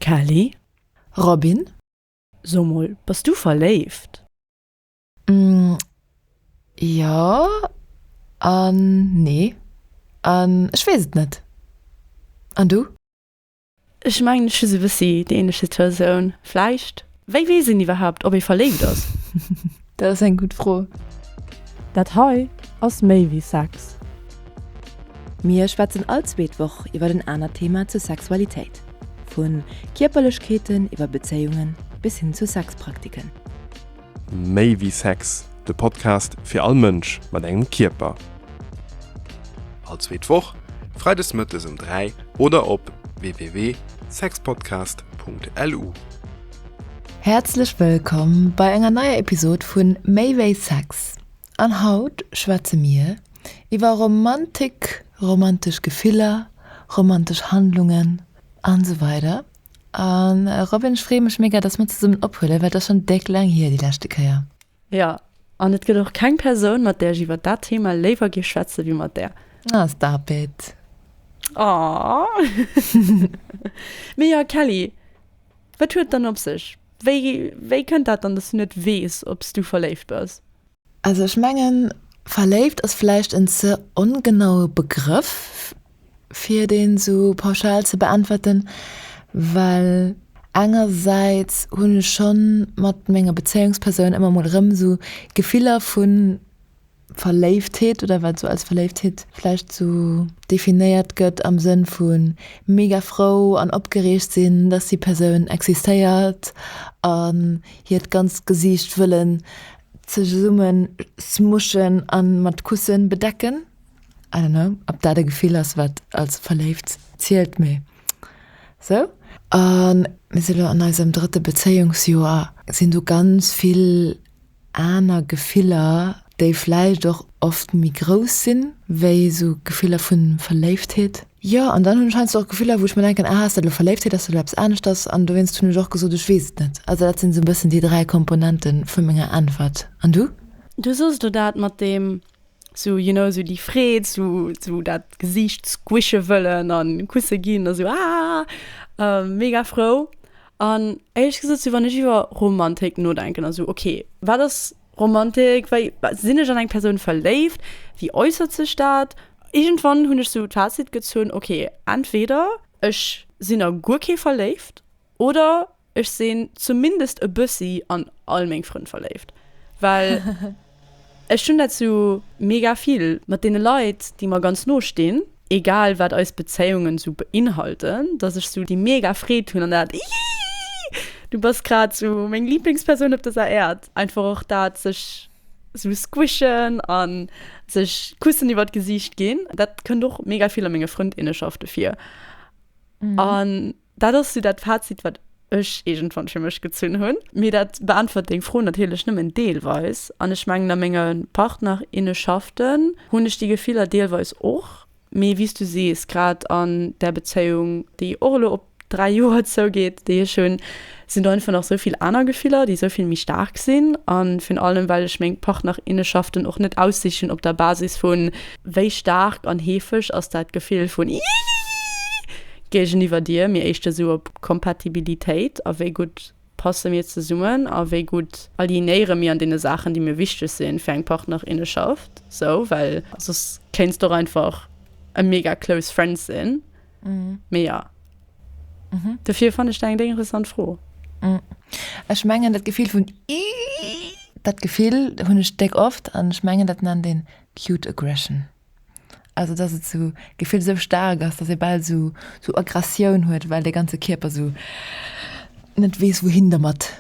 Kelly? Robin? So mol, bass du verléift? Jo an nee an ech weess et net. An du? Ech mengen ech hu sou bëssi déi ähnlech Situatioun vläicht. Wéi weess een iwwerhaapt ob ee verléift ass? Dat ass eng gutt Fro. Dat hei ass méi wéi Sex. Mir schwätzen all zweet Woch iwwer en anert Thema zur Sexualitéit. Vu Kierperlechkeeten iwwer Bezéiungen bis hin zu Sexpraktiken. Méi wéi Sex, de Podcast fir all Mënsch mat engem Kierper. All zweet Woch, freides mëttes um 3 oder op www.sexpodcast.lu. Häerzlech wëllkomm bei enger neier Episod vun Méi wéi Sex. An haut schwätze mir iwwer Romantik, romantesch Gefiller, romantesch Handlungen an esou weider. An Robin, ech freeë mech mega, dass mer zesummen ophuelen, well et ass schonn déck laang hier, déi leschte Kéier. Jo, an et gëtt och keng Persoun, mat där ech iwwer dat Thema léiwer géif schwätze wéi mat där. Ah, stop it. Aww. Mee jo, Kelly, wat huet dann op sech? Wéi, wéi kënnt dat dann, dass du net weess, ob s du verléift bass? Also ech mengen, verléift ass vläicht en ze ongenaue Begrëff, fir deen esou pauschal ze beäntwerten, well engersäits hunn ech schonn mat menger Bezéiungspersoun ëmmer mol erëm esou Gefiller vu Verléiftheet oder wat esou als Verléiftheet vläicht esou definéiert gëtt am Sënn vu mega frou an opgereegt sinn, dass déi Persoun existéiert an hiert ganzt Gesiicht wëllen Zesumme smushen an mat Kussen bedecken. I don't know ob dat e Gefill ass wat als verléift zielt, mee sou. A mir si lo an eisem drëtte Bezéiungsjoer, sinn do ganz vill aner Gefiller, déi vläicht och oft méi grouss sinn, wéi sou Gefiller vu Verléiftheet. Jo, an dann hunn ech heiansdo och Gefiller, wou ech mer denken, ah, ass dat elo Verléiftheet, ass dat elo eppes aneschters? An dowéinst hunn ech och gesot, ech weess et net. Also dat sinn esou e bëssen déi 3 Komponente vu menger Äntwert. An du? Du soos do dat mat deem sou, you know, sou déi Freed, sou, sou dat Gesiicht squishe wëllen an Kusse ginn a sou, ah, mega frou. An éierlech gesot, sou wann ech iwwer Romantik nodenken a sou, okay, wat ass Romantik, wéi sinn ech an eng Persoun verléift, wéi äussert sech dat? Iergendwann hunn ech sou d'Fazit gezunn, ok, entweder ech sinn a guer kee verléift oder ech sinn zumindest e bëssi an all meng Frënn verléift. Well ech hunn dat sou mega vill mat deene Leit, déi mer ganz no stinn, egal wat eis Bezéiungen sou beinhalten, dass ech sou déi mega Freed hunn an dat Iiiii du bass grad sou meng Lieblingspersoun op dëser Äerd. Einfach och dat sech sou squishen an sech Kussen iwwer d'Gesiicht ginn, dat kënnt och mega vill a menge Frëndinneschafte vir. An Dat ass sou dat Fazit, wat ech iergendwann fir mech gezunn hunn. Mee dat beäntwert deng Fro natierlech nëmmen deelweis. An ech mengen, a menge Partnerinneschaften hunn ech déi Gefiller deelweis och. Mee wéi s du sees, grad an där Bezéiung, déi och elo op 3 Joer zougeet, déi ech hunn, sinn do einfach nach sou vill aner Gefiller, déi sou vill méi staark sinn. A virun allem, well ech meng Partnerinneschaften och net aussichen op der Basis vun, Wéi staark an heefeg ass dat Gefill vun Iiiii géigeniwwer dir, mee éischter sou op Kompatibilitéit a wéi gutt passe mir zesummen a wéi gutt alignéiere mir an deene Saachen, déi mir wichteg sinn fir eng Partnerinneschaft, sou, well soss kéints de och einfach e mega close friend sinn. Mee jo, dofir fannen ech dat eng déck interessant Fro. Ech mengen dat Gefill vun Iiiii, dat Gefill hunn ech déck oft an ech mengen dat nennt een Cute aggression. Also dass et sou Gefill sou staark ass, dass ee bal sou sou Aggressioun huet, well de ganze Kierper sou net weess wouhin dermat.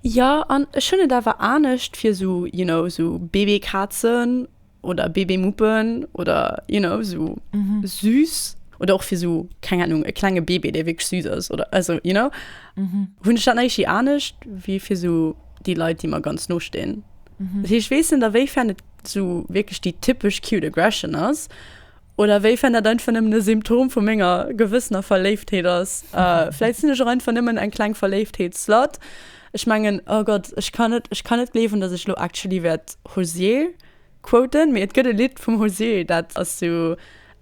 Jo, an ech hunn et awer anescht fir sou, you know, sou Babykazen oder Babymuppen oder, you know, sou süß oder och fir sou, keng Ahnung, e klenge Baby, dee wierklech süß ass oder also, you know, hunn ech dat nach iergendwéi anescht wéi fir sou déi Leit, déi mer ganz no stinn. Dat heescht, ech weess net, awéifern et sou wierklech déi typesch cute aggression ass oder awéifern dat einfach nëmmen e Symptom vu menger gewëssener Verléiftheet ass. Vläicht sinn ech och einfach nëmmen eng kleng Verléiftheetsslut. Ech mengen, oh Gott, ech kann net, ech kann net gleewen, datt ech lo actually wäert Hozier quoten, mee et gëtt e Lidd vum Hozier, dat ass sou,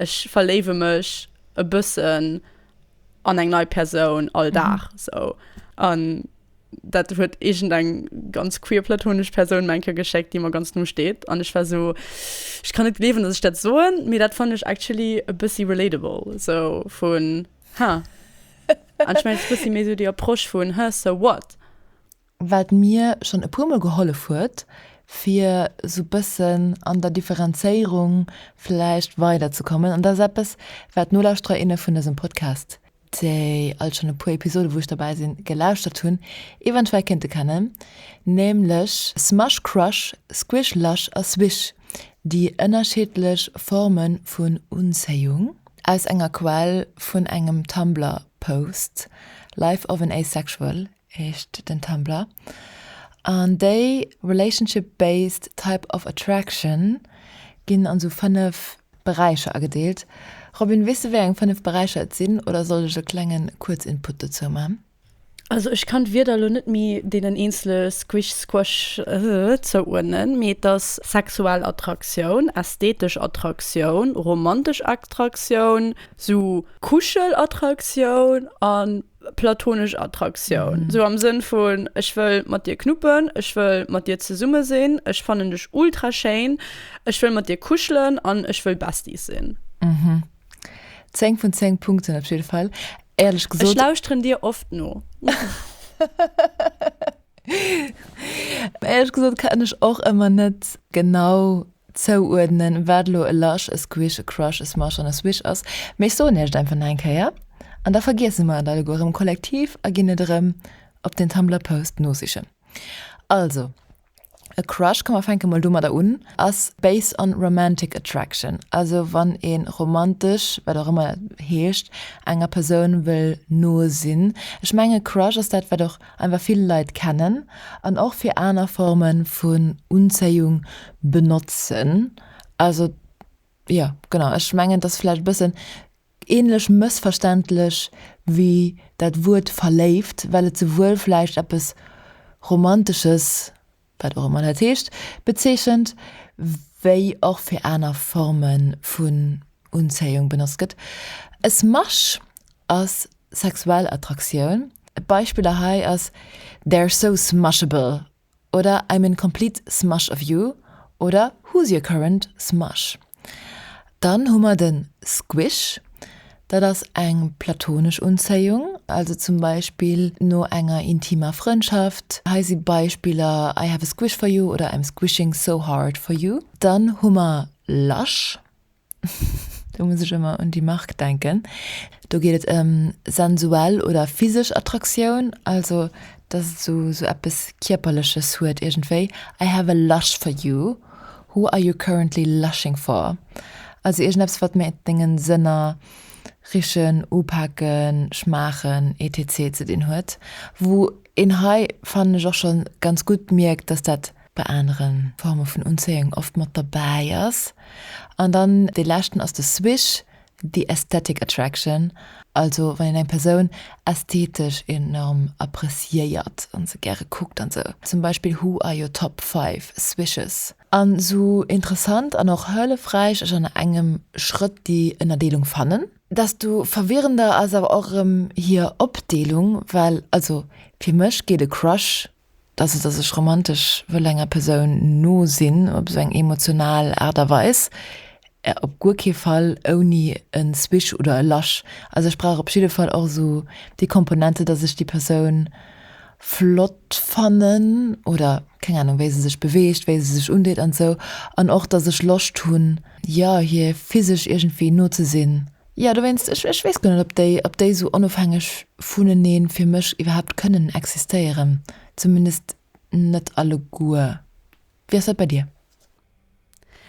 ech verléiwe mech e bëssen. An eng nei Persoun all Dag sou. An dat huet iergendeng ganz queer platonesch Persoun mer eng Kéier geschéckt, déi mer ganz no steet. An ech war sou, ech kann net gleewen, datt ech dat soen, mee dat fannen ech actually e bëssi relatable, sou vun, huh. An ech mengen, et ass e bëssi méi sou déi Approche vun, huh, so what? Wat mir schonn e puermol gehollef huet, fir sou bëssen an der Differenzéierung vläicht weiderzekommen, an dat ass eppes, wat d'Nolauschterer, inne vun dësem Podcast, déi alt schonn e puer Episode wou ech derbäi sinn, gelauschtert hunn, eventuell kéinte kennen, nämlech Smush, Crush, Squish, Lush a Swish, déi ënnerschiddlech Forme vun Unzéiung, aus enger Quell vun engem Tumblr-Post, Life of an Asexual, heescht den Tumblr, an déi Relationship based type of attraction ginn an sou 5 Beräicher agedeelt. Robin, weess de wéi eng 5 Beräicher et sinn oder soll ech e klengen Kuerzinput dozou man? Also ech kann d'Wierder elo net méi deenen eenzele Squish, Squash zouuerdnen, mee et ass sexuell Attraktioun, ästhetesch Attraktioun, romantesch Attraktioun, sou Kuschelattraktioun an platonesch Attraktioun. Sou am Sënn vun, ech wëll mat dir knuppen, ech wëll mat dir zesumme sinn, ech fannen dech ultra schéin, ech wëll mat dir kuschelen an ech wëll Besties sinn. Mhm. 10 vun 10 Punkten op jidde Fall. Éierlech gesot. Ech lauschteren dir oft no. Éierlech gesot kann ech och ëmmer net genau zouuerdnen, wat elo e Lush, e Squish, e Crush, e Smush an e Swish ass, mee ech soen iech et einfach nach eng Kéier an da vergiesse mer et alleguer erëm kollektiv a ginn et erëm op den Tumblr Post nosichen. Also, e Crush, komm mer fänke mol domadder un, ass based on romantic attraction, also wann ee romantesch, wat och ëmmer dat heescht, enger Persoun wëll no sinn. Ech mengen e Crush ass dat, wat och einfach vill Leit kennen an och fir aner Forme vun Unzéiung benotzen. Also jo, genau, ech mengen, et ass vläicht e bëssen ähnlech mëssverständlech wéi dat Wuert verléift, well et souwuel vläicht eppes Romantesches, wat och ëmmer dat heescht, bezeechent, wéi och fir aner Forme vun Unzéiung benotzt gëtt. E Smash ass sexuell Attraktioun. Beispiller hei ass They're so smushable oder I'm in complete smush of you oder Who's your current smush? Dann hu mer de Squish, dat ass eng platonesch Unzéiung, also zum Beispill no enger intimer Frëndschaft. Hei si Beispiller, I have a squish for you oder I'm squishing so hard for you. Dann hu mer Lush, Do muss ech ëmmer un déi Mark denken. Do geet et ëm sensuell oder physesch Attraktioun, also dass et esou esou eppes Kierperleches huet iergendwéi. I have a lush for you, who are you currently lushing for? Also iergendeppes wat mat dengen Sënner, richen, upaken, schmaachen, etc. Ze dinn huet. Wou een hei, fannen ech, och scho ganz gutt mierkt, dass dat bei anere Forme vun Unzéiung oft mat derbäi ass. An dann dee leschten ass de Swish, the aesthetic attraction, also wann een eng Persoun ästhetesch enorm appreciéiert an se gäre kuckt an sou. Zum Beispill Who are your top 5 Swishes? An sou interessant an och hëllefräich ech an engem Schrëtt déi Ënnerdeelung fannen, desto verwirrender ass awer och erëm hir Opdeelung, well also fir mech geet e Crush also dass ech romantesch wëll enger Persoun no sinn op esou eng emotional Aart a Weis, op guer kee Fall ouni e Swish oder e Lush. Also ech brauch op jidde Fall och esou déi Komponente, dass ech déi Persoun flott fannen oder keng Ahnung, wéi se sech beweegt, wéi se sech undeet an esou an och dass ech Loscht hunn, jo, hir physesch iergendwéi no ze sinn. Jo, dowéinst, ech, ech weess guer net, ob déi, ob déi esou onofhängeg vuneneen fir mech iwwerhaapt kënnen existéieren. Zumindest net alleguer. Wéi ass dat bei dir?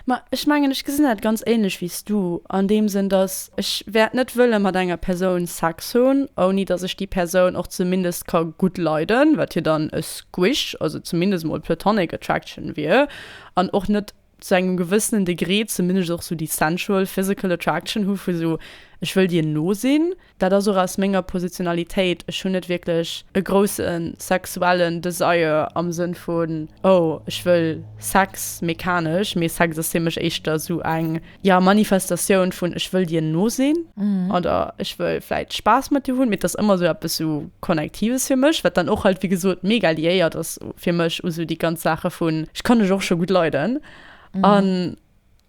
Ma ech mengen, ech gesinn dat ganz ähnlech wéi s du, an deem Sënn, dass ech wäert net wëlle mat enger Persoun Sex hunn, ouni dass ech déi Persoun och zumindest ka gutt leiden, wat jo dann e Squish, also zumindest mol platonic attraction wier, an och net zu engem gewëssenen Degré zumindest och sou déi sensual physical attraction hu vu sou, Ech wëll dir no sinn. Dat ass och aus menger Positionalitéit, ech hunn net wierklech e grousse sexuellen Desire am Sënn vun, oh ech wëll Sex mechanesch, mee Sex ass fir mech éischter esou eng, jo, Manifestatioun vun ech wëll dir no sinn oder ech wëll vläit Spaass mat dir hunn, mee et ass ëmmer esou eppes esou Konnektives fir mech, wat dann och halt wéi gesot mega liéiert ass fir mech u sou déi ganz Saache vun ech kann dech och scho gutt leiden an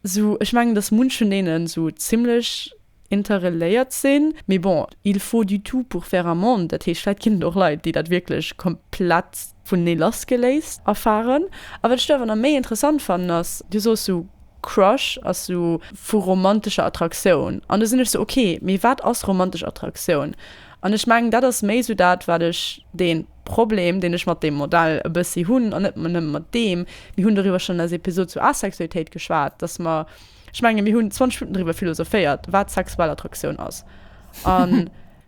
Sou, ech mengen, dass munch vun deenen sou zimlech interreléiert sinn, mee bon, il faut du tout pour faire un monde, dat heescht, vläit ginn et och Leit, déi dat wierklech komplett vunenee lassgeléist erfaren. A wat ech do awer nach méi interessant fannen, ass, du soos sou, Crush ass sou vu romantescher Attraktioun, an do sinn ech sou, ok, mee wat ass romantesch Attraktioun? An ech mengen, dat ass méi sou dat, wat ech dee Problem, deen ech mat deem Modell e bëssi hunn, an net nëmme mat deem, mir hunn doriwwer schonn an eiser Episod zu Asexualitéit geschwat, dass mer, ech menge mir hunn 20 Minutten driwwer philosophéiert, wat sexuell Attraktioun ass. A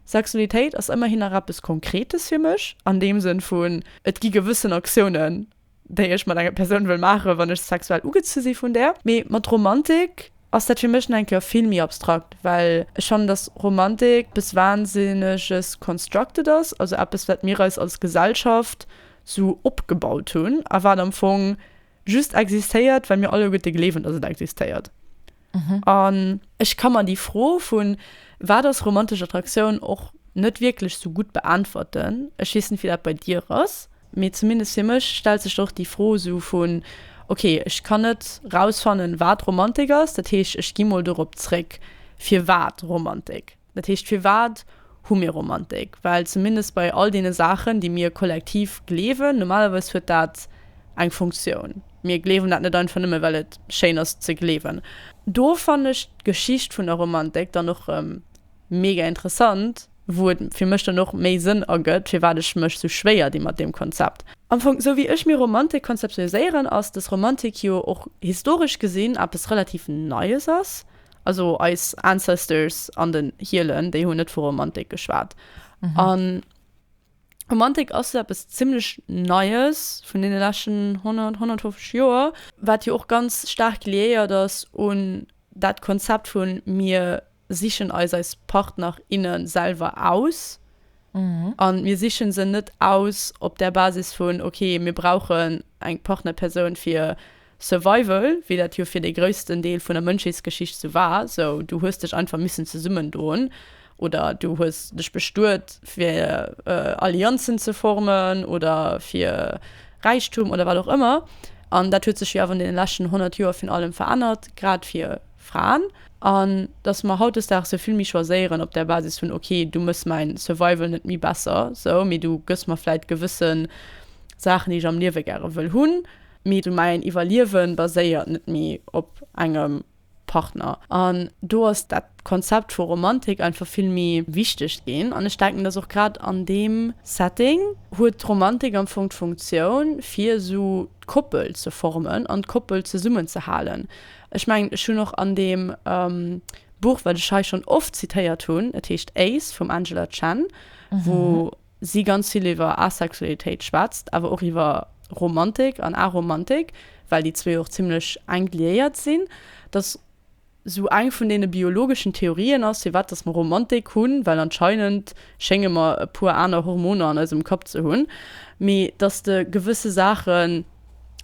Sexualitéit ass ëmmerhin nach eppes Konkretes fir mech, an deem Sënn vun, et gi gewëssen Aktiounen, déi ech mat enger Persoun wëll maachen, wann ech sexuell ugezu si vun där. Mee mat Romantik ass dat fir mech nach eng Kéier vill méi abstrakt, well ech fannen, dass Romantik eppes Wahnsinneges Constructed ass, also eppes, wat mir eis als Gesellschaft sou opgebaut hunn a wat am Fong just existéiert, well mir alleguerte gleewen, dass et existéiert. An ech ka mer déi Fro vun, wat ass romantesch Attraktioun, och net wierklech sou gutt beäntwerten. Ech weess net, wéi dat bei dir ass, mee zumindest fir mech stellt sech och déi Fro sou vun, ok, ech kann net rausfannen, wat Romantik ass, dat heescht, ech gi mol dorop zréck, firwat Romantik? Dat heescht, firwat hu mir Romantik? Well zumindest bei all deene Saachen, déi mir kollektiv gleewen, normalerweis huet dat eng Funktioun. Mir gleewen dat net einfach nëmme well et schéin ass ze gleewen. Do fannen ech d'Geschicht vun der Romantik dann och erëm mega interessant, wou et fir mech dann och méi Sënn ergëtt, firwat ech mech sou schwéier di mat deem Konzept. Am Fong, sou wéi ech mir Romantik konzeptualiséieren, ass, dass Romantik jo och historesch gesinn eppes relativ Neies ass. Also eis Ancestors an den Hielen, déi hunn net vu Romantik geschwat. An Romantik ass sou eppes zimmlech Neies vun deene leschten 100, 150 Joer, wat jo och ganz staark liéiert ass un dat Konzept vun mir sichen eis eis Partner, inne selwer aus. An mir sichen se net aus op der Basis vun ok, mir brauchen eng Partnerpersoun fir Survival, wéi dat jo fir dee groussen Deel vun der Mënschheetsgeschicht sou war, sou du hues dech einfach missen zesummendoen oder du hues dech bestuet fir Allianzen ze formen oder fir Räichtum oder wat och ëmmer. An dat huet sech jo awer an deene leschten 100 Joer virun allem verännert, grad fir Fraen. An datt mer hautdesdaags sou vill méi choiséieren op der Basis vun ok, du méchs mäin Survival net méi besser, sou, mee du gëss mer vläit gewësse Saachen, déi ech am Liewe gäre wëll hunn. Mee du mäin Iwwerliewen baséiert net méi op engem Partner. An do ass dat Konzept vu Romantik einfach vill méi wichteg ginn. An ech denken, dass och grad an deem Setting huet d'Romantik am Fong d'Funktioun, fir esou d'Koppel ze formen an d'Koppel zesummenzehalen. Ech mengen, ech hunn och an deem Buch, wat ech hei schonn oft zitéiert hunn, et heescht Ace vum Angela Chen, wou si ganz vill iwwer Asexualitéit schwätzt, awer och iwwer Romantik an Aromantik, well déi zwee och zimmlech enk liéiert sinn, dass sou eng vun deene biologeschen Theorien ass, firwat dass mer Romantik hunn, well anscheinend schénge mer e puer aner Hormoner an eisem Kapp ze hunn, mee dass de gewësse Saachen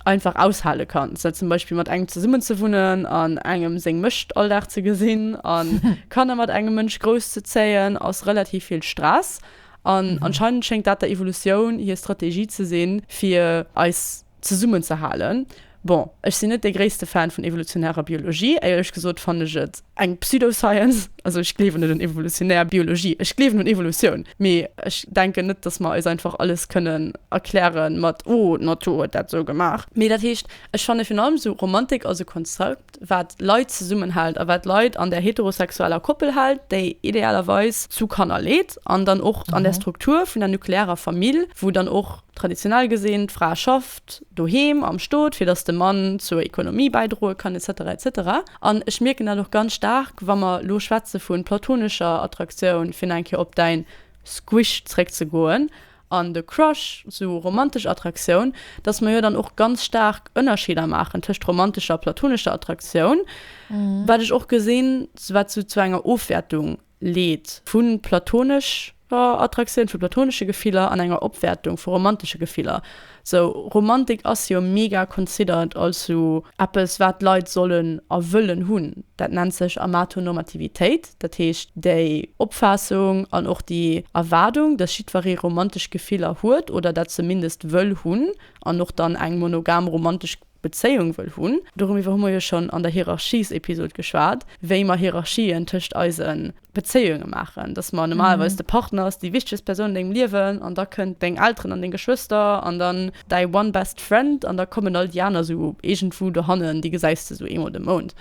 einfach aushale kanns, zum Beispill mat engem zesummen ze wunnen an engem seng Mëscht all Dag ze gesinn a Kanner mat engem Mënsch grouss ze zéien, ass relativ vill Stress. An anscheinend schéngt dat der Evolutioun hir Strategie ze sinn, fir eis zesummen ze halen. Bon, ech sinn net dee gréisste Fan vun evolutionärer Biologie. Éierlech gesot fannen ech et eng Pseudoscience. Also ech gleewen net un evolutionär Biologie. Ech gleewen un Evolutioun. Mee ech denken net, dass mer eis einfach alles kënnen erkläre mat, oh, d'Natur huet dat esou gemaach. Mee dat heescht, ech fanne virun allem esou Romantik als e Konstrukt, wat Leit zesummenhält a wat Leit an der heterosexueller Koppel hält, déi idealerweis zu Kanner leet an dann och an der Struktur vun der nuklearer Famill, wou dann och traditionell gesinn d'Fra schafft doheem am Stot, fir datt de Mann zur Ekonomie bäidroe kann et cetera et cetera. An ech mierken dat och ganz staark, wa mer elo schwätze vu platonescher Attraktioun, fir nach eng Kéier op däin Squish zréckzegoen, an de Crush, sou romantesch Attraktioun, dass mer jo dann och ganz staark Ënnerscheeder maachen tëscht romantescher a platonescher Attraktioun, wat ech och gesinn, wat sou zu enger Ofwäertung. leet vu platonescher Attraktioun, vu platonesche Gefiller an enger Opwäertung vu romantesche Gefiller. Sou, Romantik ass jo mega considered als sou eppes, wat d'Leit sollen a wëllen hunn. Dat nennt sech Amatonormativitéit, dat heescht déi Opfaassung an och déi Erwaardung, dass jiddweree romantesch Gefiller huet oder dat zumindest wëll hunn an och dann eng monogam romantesch Bezéiung wëll hunn. Doriwwer hu mer jo schonn an der Hierarchies-Episod geschwat, wéi mer Hierarchien tëscht eise Bezéiunge maachen, dass mer normalerweis de Partner ass déi wichtegst Persoun an dengem Liewen an da kënnt deng Elteren an deng Geschwëster an dann däi one best friend an da kommen all déi aner esou iergendwou dohannen, déi gesäis de esou eemol de Mount.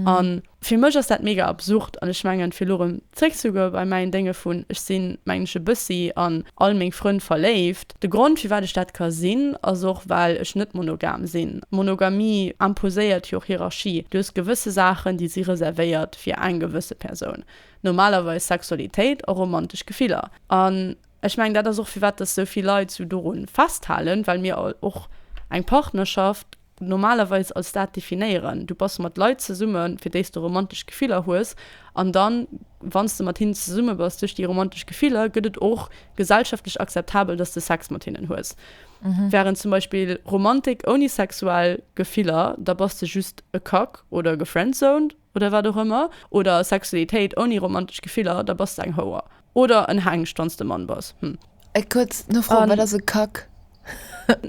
An fir mech ass dat mega absurd an ech mengen, fir elo erëm zréckzegoe bei mäin Dénge vun ech sinn, mengen ech, e bëssi an all meng Frënn verléift. De Grond firwat ech dat ka sinn, ass och well ech net monogam sinn. Monogamie imposéiert jo och Hierarchie. Du hues gewësse Saachen, déi si reservéiert fir eng gewësse Persoun. Normalerweis Sexualitéit a romantesch Gefiller. An ech mengen, dat ass och firwat dass sou vill Leit sou dorun festhalen, well mir och eng Partnerschaft normalerweis als dat definéieren, du bass mat Leit zesummen, fir déi s de romantesch Gefiller hues, an dann, wann s de mat hinnen zesumme bass, duerch déi romantesch Gefiller gëtt et och gesellschaftlech akzeptabel, dass de Sex mat hinnen hues. Während zum Beispill Romantik ouni sexuell Gefiller, da bass de just e Cuck oder gefriendzoned oder wat och ëmmer, oder Sexualitéit ouni romantesch Gefiller, da bass de eng Houer. Oder en Hengscht, wann s de Mann bass. Hm. Eng kuerz Nofro, Wat ass e Cuck?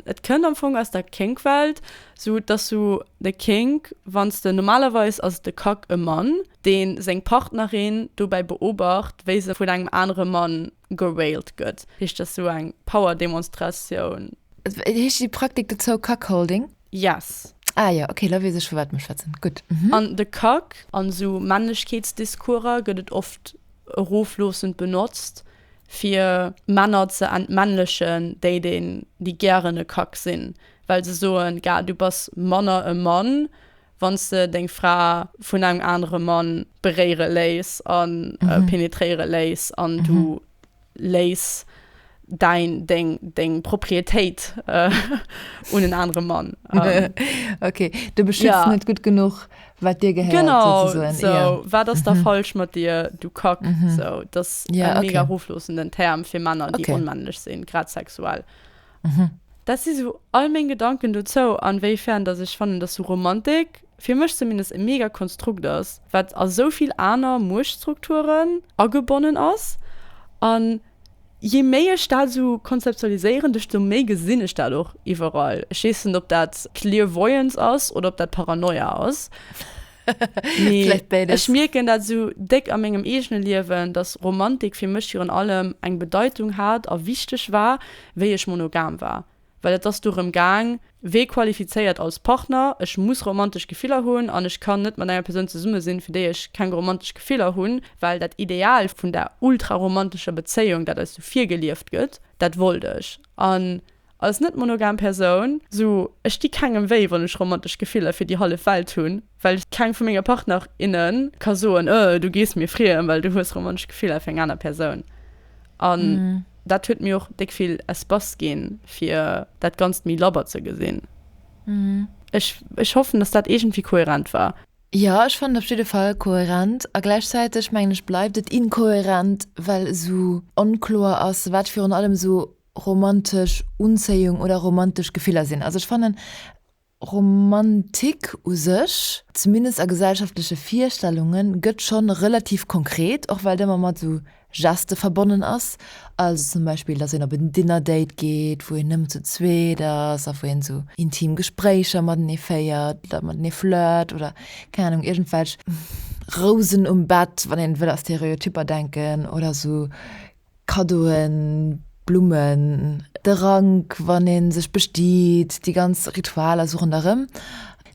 Et kënnt am Fong aus der Kink-Welt, sou dass sou de Kink, wann s de, normalerweis ass de Cuck e Mann, dee seng Partnerin dobäi beobacht, wéi se vun engem anere Mann gerailed gëtt. Heescht dat sou eng Power-Demonstratioun. Heescht déi Praktik dozou Cuckolding? Yes. Ah jo, ok, lo weess ech vu wat mer schwätzen. Gutt. An de Cuck, an sou Männlechkeetsdiscourser gëtt et oft erofloossend benotzt, fir Männer ze entmännlechen, déi deen, déi gären e Cuck sinn, well se soen, Gars, du bass manner e Mann, wann s de deng Fra vun engem anere Mann beréiere léiss a penetréiere léiss an du léiss däin, deng, deng Proprietéit un en anere Mann. Ok, du beschütz net gutt genuch, wat dir gehéiert, genau, sozusagen. So, yeah. Wat ass da mhm. falsch mat dir, du Kack? Mhm. So, das ja, okay. mega rofloossenden Term fir Männer, déi okay. onmännlech sinn, grad sexuell. Mhm. Dat si so all meng Gedanken dozou, an wéifern dass ech fannen, dass so Romantik fir mech zumindest e mega Konstrukt ass, wat a sou vill aner Muechtstrukturen agebonnen ass. An je méi ech dat esou konzeptualiséieren, desto méi gesinn ech dat och iwwerall. Ech weess net, ob dat Clairvoyance ass oder ob dat Paranoia ass. Mee Vläicht béides. ech mierken dat esou déck a mengem eegene Liewen, dass Romantik fir mech virun allem eng Bedeitung hat a wichteg war, wéi ech monogam war. Well et ass dorëm gaang, wee qualifizéiert als Partner, ech muss romantesch Gefiller hunn an ech kann net mat enger Persoun zesumme sinn, fir déi ech keng romantesch Gefiller hunn, well dat Ideal vun der ultraromantescher Bezéiung, dat eis sou virgelieft gëtt, dat wollt ech. An als net monogam Persoun, sou, ech di kengem wéi, wann ech romantesch Gefiller fir déi hallef Welt hunn, well keng vu menge Partner, inne ka soen, Äh, du gees mir friem, well du hues romantesch Gefiller fir eng aner Persoun. An dat huet mir och déck vill Espace ginn, fir dat Ganzt méi labber ze gesinn. Ech, ech hoffen, dass dat iergendwéi kohärent war. Jo, ech fannen et op jidde Fall kohärent a gläichzäiteg mengen ech bleift et inkohärent, well esou onkloer ass, wat virun allem esou romantesch Unzéiung oder romantesch Gefiller sinn. Also ech fannen, Romantik u sech, zumindest a gesellschaftleche Virstellungen, gëtt schonn relativ konkret, och well et ëmmer mat esou Geste verbonnen ass, also zum Beispill, datt een op en Dinner-Date geet, wou een nëmmen zu zweet ass a wou een esou intim Gespréicher matenee féiert oder matenee flirt oder, keng Anung, iergendwelch Rousen um Bett, wann een wëll a Stereotypper denken oder esou Kaddoen, Blummen, de Rank, wann ee sech bestiet, déi ganz Ritualer sou ronderëm,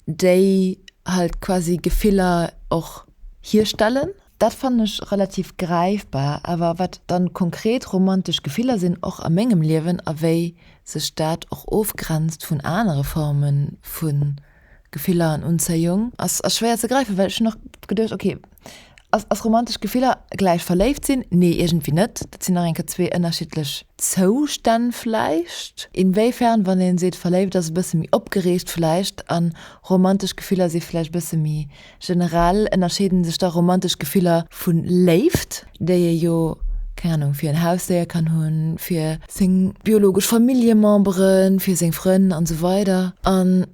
déi halt quasi Gefiller och hierstellen. Dat fannen ech relativ gräifbar. Awer wat dann konkret romantesch Gefiller sinn, och a mengem Liewen, a wéi sech dat och ofgrenzt vun anere Forme vu Gefiller an Unzéiung, ass schwéier ze gräifen, well ech hunn och geduecht, ok. Ass, ass romantesch Gefiller gläich verléift sinn? Nee, iergendwéi net. Dat sinn nach eng Kéier zwee ënnerschiddlech Zoustänn vläicht. Inwéifern, wann ee seet verléift ass e bësse méi opgereegt vläicht a romantesch Gefiller si vläicht e bësse méi generell. Ënnerscheeden sech da romantesch Gefiller vu Léift, déi ee jo, keng Ahnung, fir en Hausdéier kann hunn, fir seng biologesch Familljememberen, fir seng Frënn an esou weider. An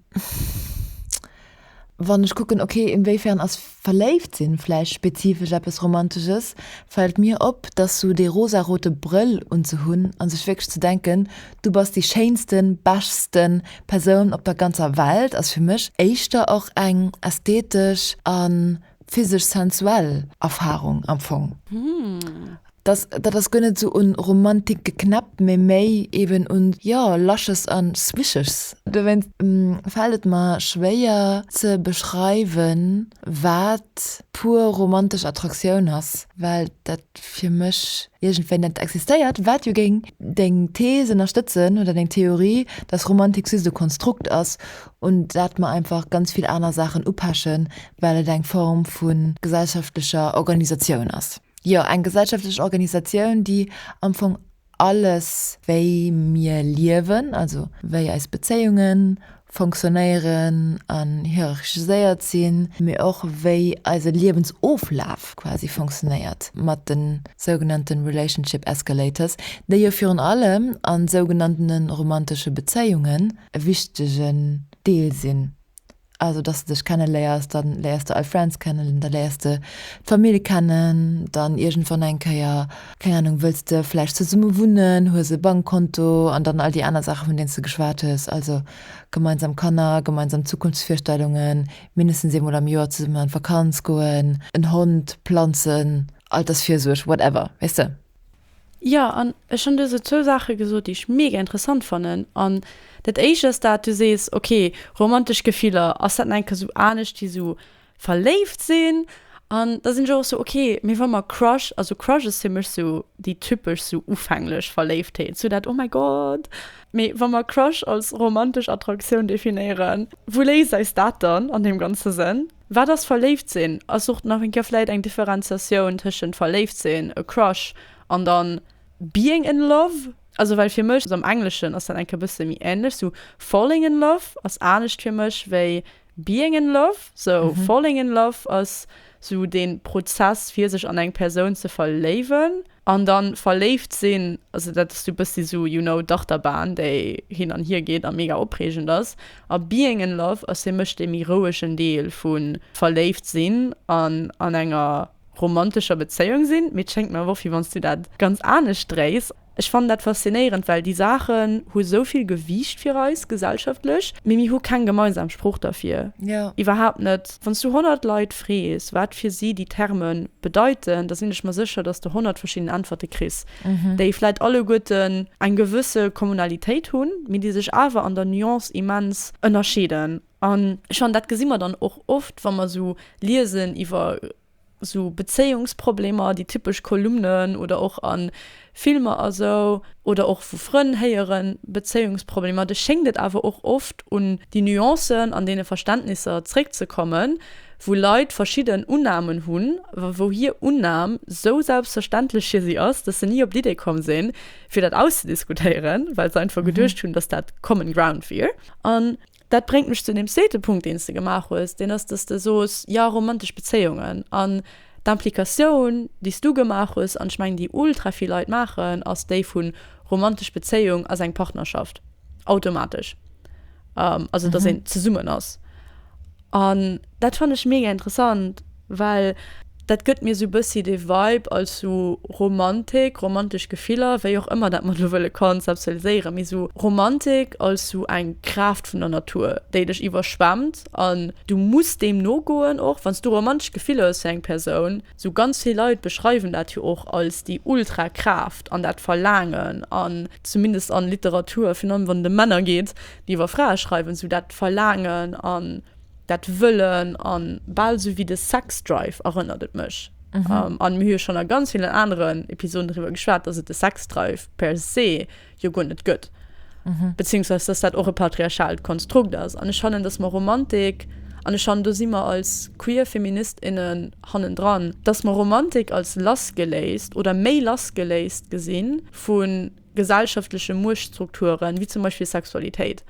Wann ech kucken, ok, inwéifern ass verléift sinn vläicht spezifesch eppes Romantesches, fält mir op, dass sou dee rosarote Brëll unzehunn a sech wierklech ze denken, du bass déi schéinsten, beschten Persoun op der ganzer Welt, ass fir mech éischter och eng ästhetesch a physesch sensuell Erfarung am Fong. Dass, dat ass guer net esou un Romantik geknäppt, mee méi eben un, jo, Lasches an Swishes. Dowéinst fällt et mer schwéier ze beschreiwen, wat pur romantesch Attraktioun ass, well dat fir mech iergendwéi net existéiert, wat jo géing deng Thees ënnerstëtzen oder deng Theorie, dass Romantik just e Konstrukt ass un dat mer einfach ganz vill aner Saachen upechen, well et eng Form vu gesellschaftlecher Organisatioun ass. Jo, eng gesellschaftlech Organisatioun, déi am Fong alles, wéi mir liewen, also wéi eis Bezéiunge fonctionnéieren an hierarchiséiert sinn, mee och wéi eise Liewensoflaf quasi fonctionnéiert, mat de sougenannte Relationship Escalators, déi jo virun allem a sougenanntene romantesche Bezéiungen e wichtegen Deel sinn. Also dass de dech kenne léiers, dann léiers de all Friends kennen, da léiers de d'Famill kennen, dann iergendwann eng Kéier, keng Ahnung, wëlls de vläicht zesumme wunnen, hues e Bankkonto an dann all déi aner Saache vun deenen s de geschwat hues, also gemeinsam Kanner, gemeinsam Zukunftsvirstellungen, mindestens eemol am Joer zesummen an d'Vakanz goen, en Hond, Planzen, Altersvirsuerg, whatever, weess de. Jo, an ech hunn du esou zwou Saache gesot, déi ech mega interessant fannen. An dat éischt ass dat, du sees, okay, romantesch Gefiller, ass dat nach eng Kéier esou anescht wéi esou verléift sinn? An da sinn ech och esou, okay, mee wa mer Crush, also Crush ass fir mech esou déi typesch esou ufänglech Verléiftheet, esou dat oh mäi Gott. Mee wa mer Crush als romantesch Attraktioun definéieren, wou léisst eis dat dann an deem ganze Sënn? Wat ass verléift sinn? Ass och nach eng Kéier vläit eng Differenziatioun tëschent verléift sinn, e Crush, an dann being in love? Also well fir mech, also am Engleschen ass dat eng Kéier e bësse méi änlech, sou falling in love ass anescht fir mech wéi being in love. Sou falling in love ass sou dee Prozess fir sech an eng Persoun ze verléiwen. An dann verléift sinn, also dat ass sou bëssi sou, you know, d'Achterbahn, déi hin an hier geet a mega opreegend ass. A being in love ass fir mech dee méi rouegen Deel vu verléift sinn an an enger romantescher Bezéiung sinn. Mee et schéngt mir awer och, wéi wann s du dat ganz anescht dréis. Ech fannen dat faszinéierend, well déi Saachen hu sou vill Gewiicht fir eis gesellschaftlech, mee mir hu keng gemeinsam Sprooch derfir. Iwwerhaapt net. Wann s du 100 Leit frees, wat fir si déi Terme bedeiten, da sinn ech mer sécher, dass de 100 verschidden Äntwerte kriss, déi vläit alleguerten eng gewësse Kommunalitéit hunn, mee déi sech awer an der Nuance immens ënnerscheeden. An ech fannen, dat gesi mer dann och oft, wa mer sou liesen iwwer sou Bezéiungsproblemer, déi typesch Kolumnen oder och a Filmer a sou, oder och vu Frënn héieren, Bezéiungsproblemer, da schéngt et awer och oft un déi Nuancen an deene Verständnisser zréckzekommen, wou Leit verschidden Unnamen hunn, a wou hir Unnam sou selbstverständlech fir si ass, dass se ni op d'Idee komm sinn, fir dat auszediskutéieren, well se einfach geduecht hunn, dass dat common ground wier. An Dat bréngt mech zu deem zweete Punkt, deen s de gemaach hues, deen ass, dass de soos, jo, romantesch Bezéiungen. An d'Implikatioun, déi s du gemaach hues, an ech mengen, déi ultra vill Leit maachen, ass déi vu romantesch Bezéiung ass eng Partnerschaft, automatesch. Also, dass een zesummen ass. An dat fannen ech mega interessant, well dat gëtt mir sou bëssi de Vibe als sou Romantik, romantesch Gefiller, wéi och ëmmer dat mer elo wëlle konzeptualiséieren, mee sou Romantik als sou eng Kraaft vun der Natur, déi dech iwwerschwemmt an du muss deem nogoen, och wann s du romantesch Gefiller hues fir eng Persoun. Sou ganz vill Leit beschreiwen dat jo och als déi ultra Kraaft an dat Verlaangen an zumindest an Literatur, virun allem wann et ëm Männer geet, déi iwwer Frae schreiwen, sou dat Verlaangen an dat Wëllen an bal sou wéi de Sex Drive erënnert et mech. Mhm. An mir hu jo schonn a ganz villen aneren Episoden driwwer geschwat, dass et de Sex Drive per se jo guer net gëtt. Mhm. Beziehungsweise dass dat och e patriarchalt Konstrukt ass. An ech fannen, dass mer Romantik. An ech fannen, do si mer als queer Feminist, innen hannendran, dass mer Romantik als lassgeléist oder méi lassgeléist gesi vu gesellschaftleche Muechtstrukturen, wéi zum Beispill Sexualitéit.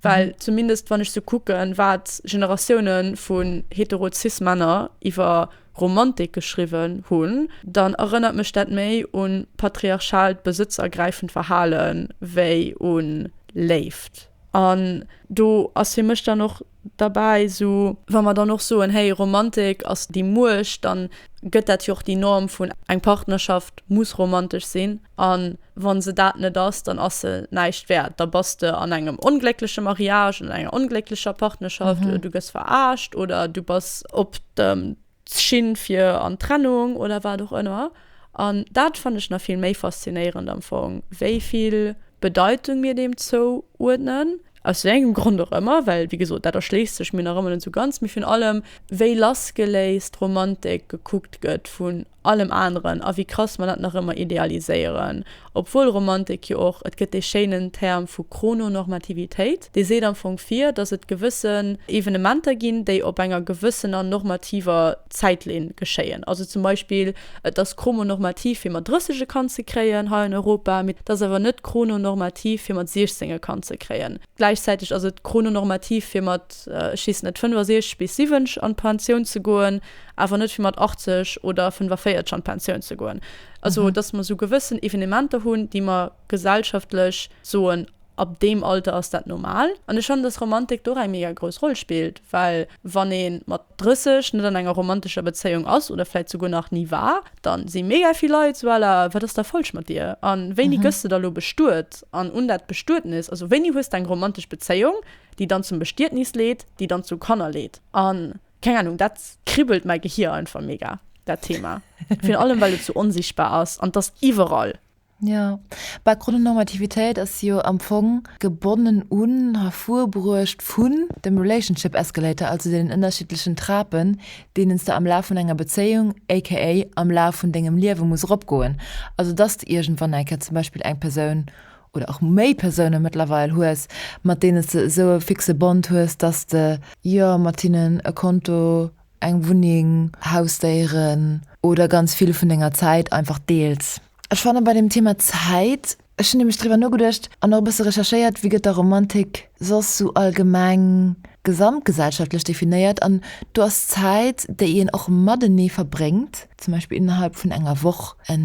Well zumindest wann ech sou kucken, wat Generatioune vun hetero-cis-Männer iwwer Romantik geschriwwen hunn, dann erënnert mech dat méi un patriarchaalt besëtzergräifend Verhale wéi un Léift. An do ass fir mech dann och derbäi, sou wa mer dann och soen, hey, Romantik ass déi Muecht, dann gëtt dat jo och déi Norm vun eng Partnerschaft muss romantesch sinn a wa se dat net ass, dann ass se näischt wäert. Da bass de an engem ongléckleche Mariage oder enger onglécklecher Partnerschaft oder du gëss verarscht oder du bass op dem d'Schinn fir an d'Trennung oder wat och ënner. An dat fannen ech nach vill méi faszinéierend am Fong, wéi vill Bedeitung mir deem zouuerdnen, aus wéi engem Grond och ëmmer, well wéi gesot, dat erschléisst sech mir nach ëmmer net esou ganz, mee virun allem wéi lassgeléist Romantik gekuckt gëtt vun allem aneren a wéi krass mer dat nach ëmmer idealiséieren, obwuel Romantik jo och, et gëtt dee schéinen Term vu Chrononormativitéit, dee seet am Fong vir, datt et gewëssen Evenementer ginn, déi op enger gewëssener normativer Zäitlinn geschéien. Also zum Beispill, et ass chromonormativ fir mat 30 e Kand ze kréien hei an Europa, mee et ass awer net chrononormativ fir mat 16 e Kand ze kréien. Gläichzäiteg ass et chrononormativ fir mat, ech weess net, 65 bis 70 an d'Pensioun ze goen, awer net fir mat 80 oder 45 an d'Pensioun ze goen. Also dass mer esou gewëssen Evenementer hunn, déi mer gesellschaftlech soen, ab deem Alter ass dat normal. An ech fannen, dass Romantik do och eng mega grouss Roll spillt, well wann ee mat 30 net an enger romantescher Bezéiung ass oder vläit souguer nach ni war, da si mega vill Leit esou à la, wat ass da falsch mat dir a wéini gëss de da lo bestuet? An un dat Bestuetnis, also wéini hues de eng romantesch Bezéiung, déi dann zum Bestietnis leet, déi dann zu Kanner leet? An Keng Ahnung, dat kribbelt mäi Gehier einfach mega, dat Thema. Virun allem, well et sou onsichtbar ass an 't ass iwwerall. Jo, bah, Chrononormativitéit ass jo am Fong gebonnen un, hervurbruecht vun, dem Relationship Escalator, also deenen ënnerschiddlechen Trapen, deenen s de am Laf vun enger Bezéiung, aka am Laf vun dengem Liewe muss eropgoen. Also dass de iergendwann eng Kéier zum Beispill eng Persoun oder och méi Persoune mëttlerweil hues, mat deenen s de esou e fixe Bond hues, dass de, jo, mat hinnen e Konto, eng Wunneng, Hausdéieren oder ganz vill vun denger Zäit einfach deels. Ech fanne bei dem Thema Zäit, ech hunn nämlech driwwer nogeduecht an och e bësse recherchéiert, wéi gëtt da Romantik soss sou allgemeng gesamtgesellschaftlech definéiert an do ass d'Zäit, déi een och matenee verbréngt, zum Beispill innerhalb vun enger Woch, e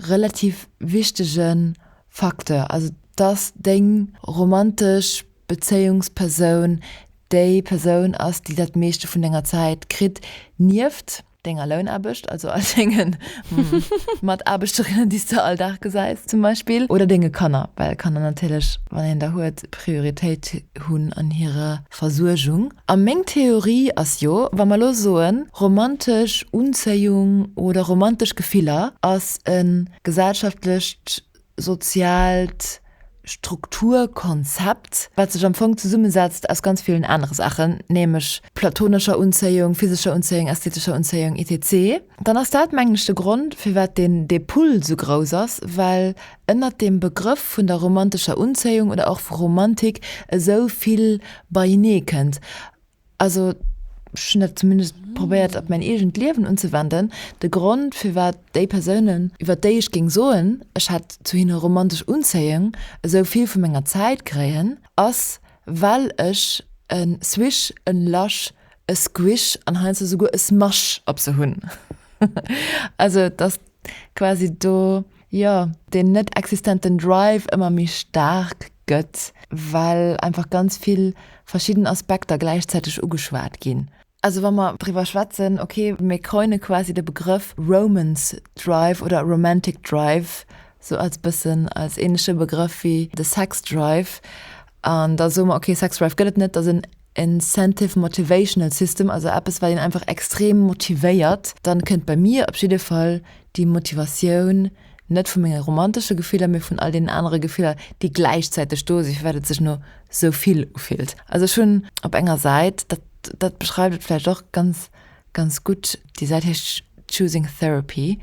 relativ wichtege Facteur, also dass deng romantesch Bezéiungspersoun déi Persoun ass, déi dat meeschte vun denger Zäit kritt, nieft denger Lounaarbecht, also all denge Mataarbechterinnen, déi s de all Dag gesäis zum Beispill, oder denge Kanner, well Kanner natierlech, wann een der huet, Prioritéit hunn an hirer Versuergung. A meng Theorie ass jo, wa mer elo soen, romantesch Unzéiung oder romantesch Gefiller ass e gesellschaftlecht, soziaalt Strukturkonzept, wat sech am Fong zesummesetzt aus ganz villen anere Saachen, nämlech platonescher Unzéiung, physescher Unzéiung, ästhetescher Unzéiung, etc. Dann ass dat, mengen ech, de Grond, firwat deen dee Pull sou grouss ass, well ënnert deem Begrëff vun der romantescher Unzéiung oder och vu Romantik esou vill beienee kënnt. Also ech hunn dat zumindest probéiert op mäin eegent Liewen unzewenden. De Grond firwat déi Persounen, iwwer déi ech géing soen, ech hätt zu hinne romantesch Unzéiung, esou vill vu menger Zäit kréien, ass well ech e Swish, en Lush, e Squish an heiansdo souguer e Smash op se hunn. Also dass quasi do, jo, deen net existenten Drive ëmmer méi staark gëtt, well einfach ganz vill verschidden Aspekter gläichzäiteg ugeschwat ginn. Also wa mer driwwer schwätzen, ok, mir coine quasi de Begrëff Romance Drive oder Romantic Drive sou als bëssen als ähnleche Begrëff wéi de Sex Drive an da soe mer, ok, Sex Drive gëtt et net, dat ass en Incentive Motivational System, also eppes wat een einfach extrem motivéiert, dann kënnt bei mir op jidde Fall déi Motivatioun net vu menge romantesche Gefiller, mee vun all deenen anere Gefiller, déi gläichzäiteg do sinn, firwat et sech no sou vill ufillt. Also ech hunn op enger Säit, dat dat beschreift et vläicht och ganz ganz gutt, déi Säit heescht Choosing Therapy.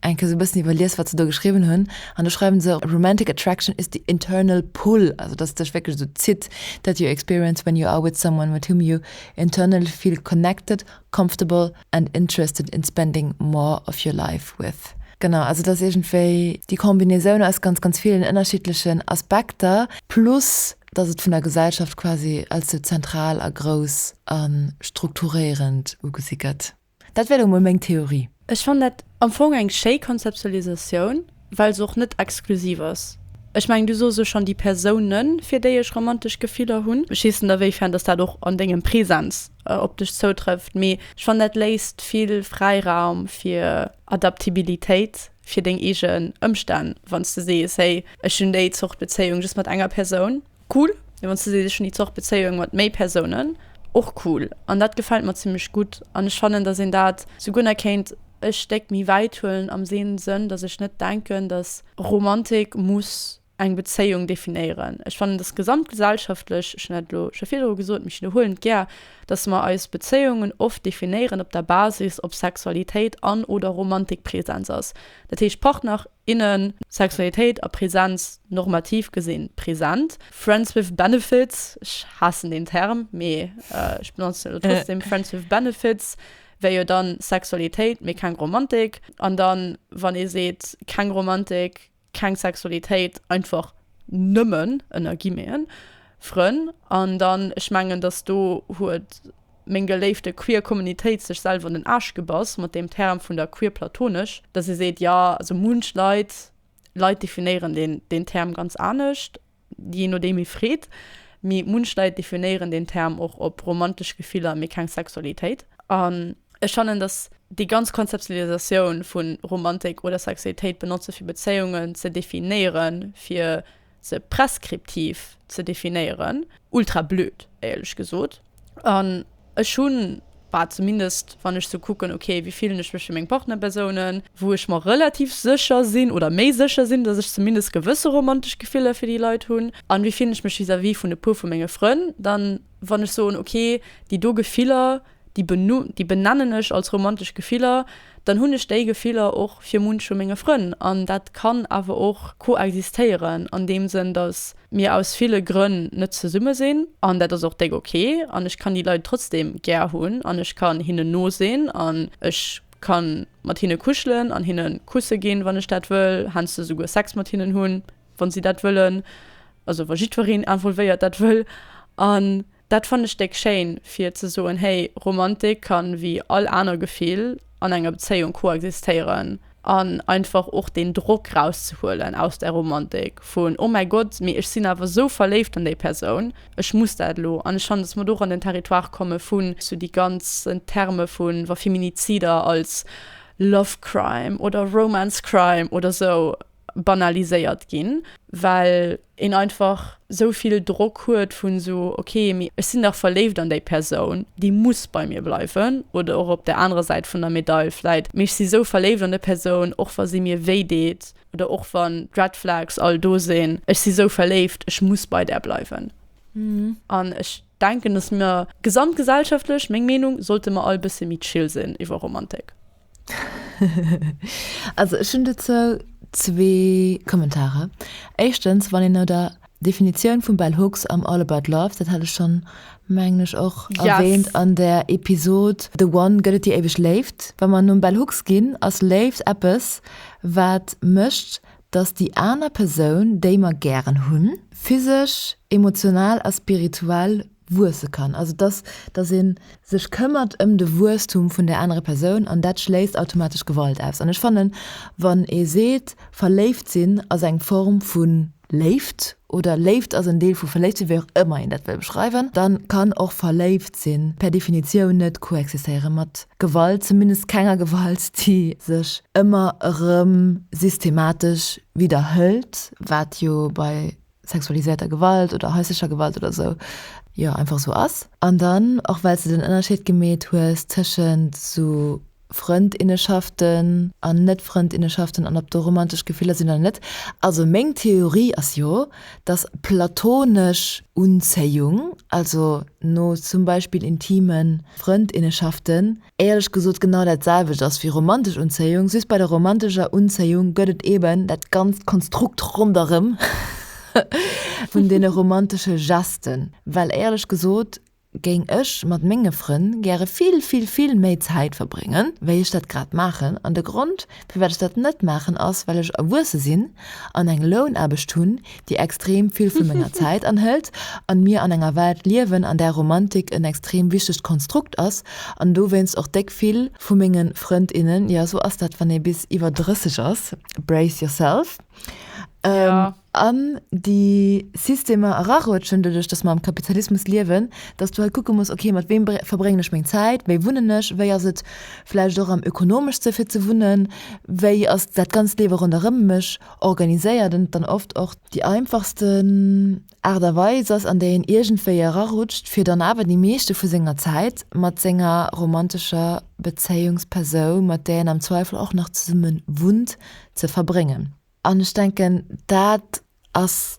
Eng Kéier sou e bëssen iwwerlies, wat se do geschriwwen hunn. An do schreiwen se, Romantic attraction is the internal pull, also dass et dech wierklech esou zitt, that you experience when you are with someone with whom you internally feel connected, comfortable and interested in spending more of your life with. Genau, also dass iergendwéi déi Combinaisoun aus ganz, ganz villen ënnerschiddlechen Aspekter plus dass et vun der Gesellschaft quasi als sou zentral a grouss a strukturéierend ugesi gëtt. Dat wär elo mol meng Theorie. Ech fannen dat am Fong eng schéi Konzeptualisatioun, well se och net exklusiv ass. Ech mengen, du soos jo schonn déi Persounen, fir déi ech romantesch Gefiller hunn. Ech weess net, awéifern dass dat och an dengem Präsens op dech zoutrëfft, mee ech fannen, dat léisst vill Fräiraum fir Adaptibilitéit fir deng eegen Ëmstänn, wann s de sees, hey, ech hunn déi Zort Bezéiung just mat enger Persoun. Cool, mee wanns du sees ech hunn déi Zort Bezéiung mat méi Persounen, och cool. An dat gefält mer zimmlech gutt an ech fannen dass een dat souguer nach kéint e Stéck méi wäit huelen am seen Sënn dass ech net denken dass Romantik muss eng Bezéiung definéieren. Ech fannen dass gesamtgesellschaftlech, ech hunn dat elo scho virdru gesot, mee ech widderhuelen et gär, dass mer eis Bezéiungen oft definéieren op der Basis ob Sexualitéit an oder Romantik präsens ass. Dat heescht Partner innen, Sexualitéit a Präsenz normativ gesinn präsent. Friends with Benefits, ech haassen deen Term, mee ech benotzen en elo trotzdem, Friends with Benefits wär jo dann Sexualitéit, mee keng Romantik. An dann, wann ee seet, keng Romantik, keng Sexualitéit, einfach nëmmen, ënner Guillemeten, Frënn. An dann, ech mengen, dass do huet meng geléifte queer Communitéit sech selwer an den Aarsch gebass mat deem Term vun der queer-platonesch, dass ee seet, jo, also munch Leit, Leit definéieren deen, deen Term ganz anescht, jee nodeem ee freet, mee munch Leit definéieren deen Term och op romantesch Gefiller, mee keng Sexualitéit. An ech fannen, dass déi ganz Konzeptualisatioun vu Romantik oder Sexualitéit benotze fir Bezéiungen ze definéieren, fir se preskriptiv ze definéieren, ultra blöd, éierlech gesot. An ech hunn, bah, zumindest wann ech sou kucken, ok, wéi fillen ech mech fir meng Partnerpersounen, wou ech mer relativ sécher sinn oder méi sécher sinn, dass ech zumindest gewësse romantesch Gefiller fir déi Leit hunn, an wéi fillen ech mech vis-à-vis vun e puer vu menge Frënn, dann, wann ech soen, ok, déi do Gefiller, déi déi benennen ech als romantesch Gefiller, dann hunn ech déi Gefiller och fir munch vu menge Frënn. An dat kann awer och koexistéieren an deem Sënn, datt mir aus ville Grënn net zesumme sinn. An dat ass och déck ok. An ech kann déi Leit trotzdeem gär hunn an ech kann hinnen no sinn an ech ka mat hinne kuschelen an hinne Kusse ginn, wann ech dat wëll, heiansdo souguer Sex mat hinnen hunn, wa si dat wëllen, also wa jiddwereen involvéiert dat wëll. An Dat fannen ech déck schéin, fir ze soen, hey, Romantik kann wéi all aner Gefill an enger Bezéiung koexistéieren an einfach och deen Drock rauszehuelen aus der Romantik vun, oh mäi Gott, mee ech sinn awer sou verléift an déi Persoun, ech muss dat elo. An ech fannen, dass mer do och an den Territoire komme vun sou déi ganzen Terme vun, wa Feminizider als Love Crime oder Romance Crime oder sou banaliséiert ginn, well een einfach sou vill Drock huet vun sou, ok, mee ech sinn dach verléift an déi Persoun, déi muss bei mir bleiwen, oder och op der anerer Säit vun der Medail vläit, mee ech si sou verléift an déi Persoun, och wa si mir wéi deet oder och wann d'Red Flags all do sinn, ech si sou verléift, ech muss bei där bleiwen. An ech denken, dass mir gesamtgesellschaftlech, meng Meenung, sollte mer all bësse méi chill sinn iwwer Romantik. Also ech hunn dozou zwee Kommentare. Éischtens, wann een no der Definitioun vum Bell Hooks am All About Love, dat hat ech schonn, mengen ech, och erwähnt an der Episod The One, Gëtt et déi éiweg Léift? Wa mer nom Bell Hooks ginn, ass Léift eppes, wat mécht, dass déi aner Persoun, déi mer gären hunn, physesch, emotional a spirituell wuesse kann. Also dass, dass ee sech këmmert ëm de Wuesstum vun där anerer Persoun an dat schléisst automatesch Gewalt aus. An ech fannen, wann ee seet, verléift sinn ass eng Form vu Léift oder Léift ass en Deel vu verléift sinn, wéi och ëmmer een dat wëll beschreiwen, da kann och verléift sinn per Definitioun net koexistéiere mat Gewalt, zumindest kenger Gewalt, déi sech ëmmer erëm systematesch widderhëlt, wat jo bei sexualisierter Gewalt oder häuslecher Gewalt oder sou, jo einfach sou ass. An dann och well s de den Ënnerscheed gemeet hues tëschent sou. Frëndinneschaften an Net-Frëndinneschaften an ob do romantesch Gefiller sinn oder net. Also meng Theorie ass jo, dass platonesch Unzéiung, also no zum Beispill intime Frëndinneschaften, éierlech gesot genau dat selwecht ass wéi romantesch Unzéiung, just bei der romantescher Unzéiung gëtt et eben dat ganzt Konstrukt ronderëm vun deene romantesche Gesten. Well éierlech gesot géing ech mat menge Frënn gäre vill, vill, vill méi Zäit verbréngen, wéi ech dat grad maachen. An de Grond, firwat ech dat net maachen, ass, well ech erwuesse sinn an eng Lounaarbecht hunn, déi extrem vill vu menger Zäit anhëlt an mir an enger Welt liewen, an där Romantik en extrem wichtegt Konstrukt ass an dowéinst och déck vill vu menge Frënd, innen, jo, sou ass dat, wann ee bis iwwer 30 ass, brace yourself, an déi Systemer erarutschen, doduerch dass mer am Kapitalismus liewen, dass du halt kucke muss, okay, mat weem verbréngen ech meng Zäit, wéi wunnen ech, wéi ass et vläicht och am ökonomeschste fir ze wunnen, wéi ass dat ganzt Liewe ronderëm mech organiséiert an et dann oft och déi einfachsten Aart a Weis ass, an déi een iergendwéi erarutscht, fir dann awer déi meeschte vu senger Zäit mat senger romantescher Bezéiungspersoun, mat där een am Zweifel och nach zesumme wunnt, ze verbréngen. An ech denken, dat ass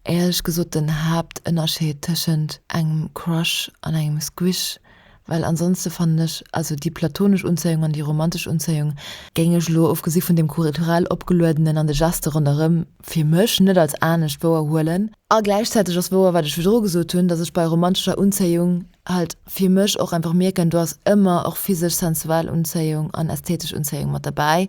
éierlech gesot den Haaptënnerscheed tëschent engem Crush an engem Squish, well ansonste fannen ech, also déi platonesch Unzéiung an déi romantesch Unzéiung géing ech elo, ofgesi vun deem kulturell opgeluedenen an de Geste ronderëm, fir mech net als anescht wouer huelen. A gläichzäiteg ass wouer, wat ech virdru gesot hunn, dass ech bei romantescher Unzéiung halt fir mech och einfach mierken, do ass ëmmer och physesch, sensuell Unzéiung an ästhetesch Unzéiung mat derbäi.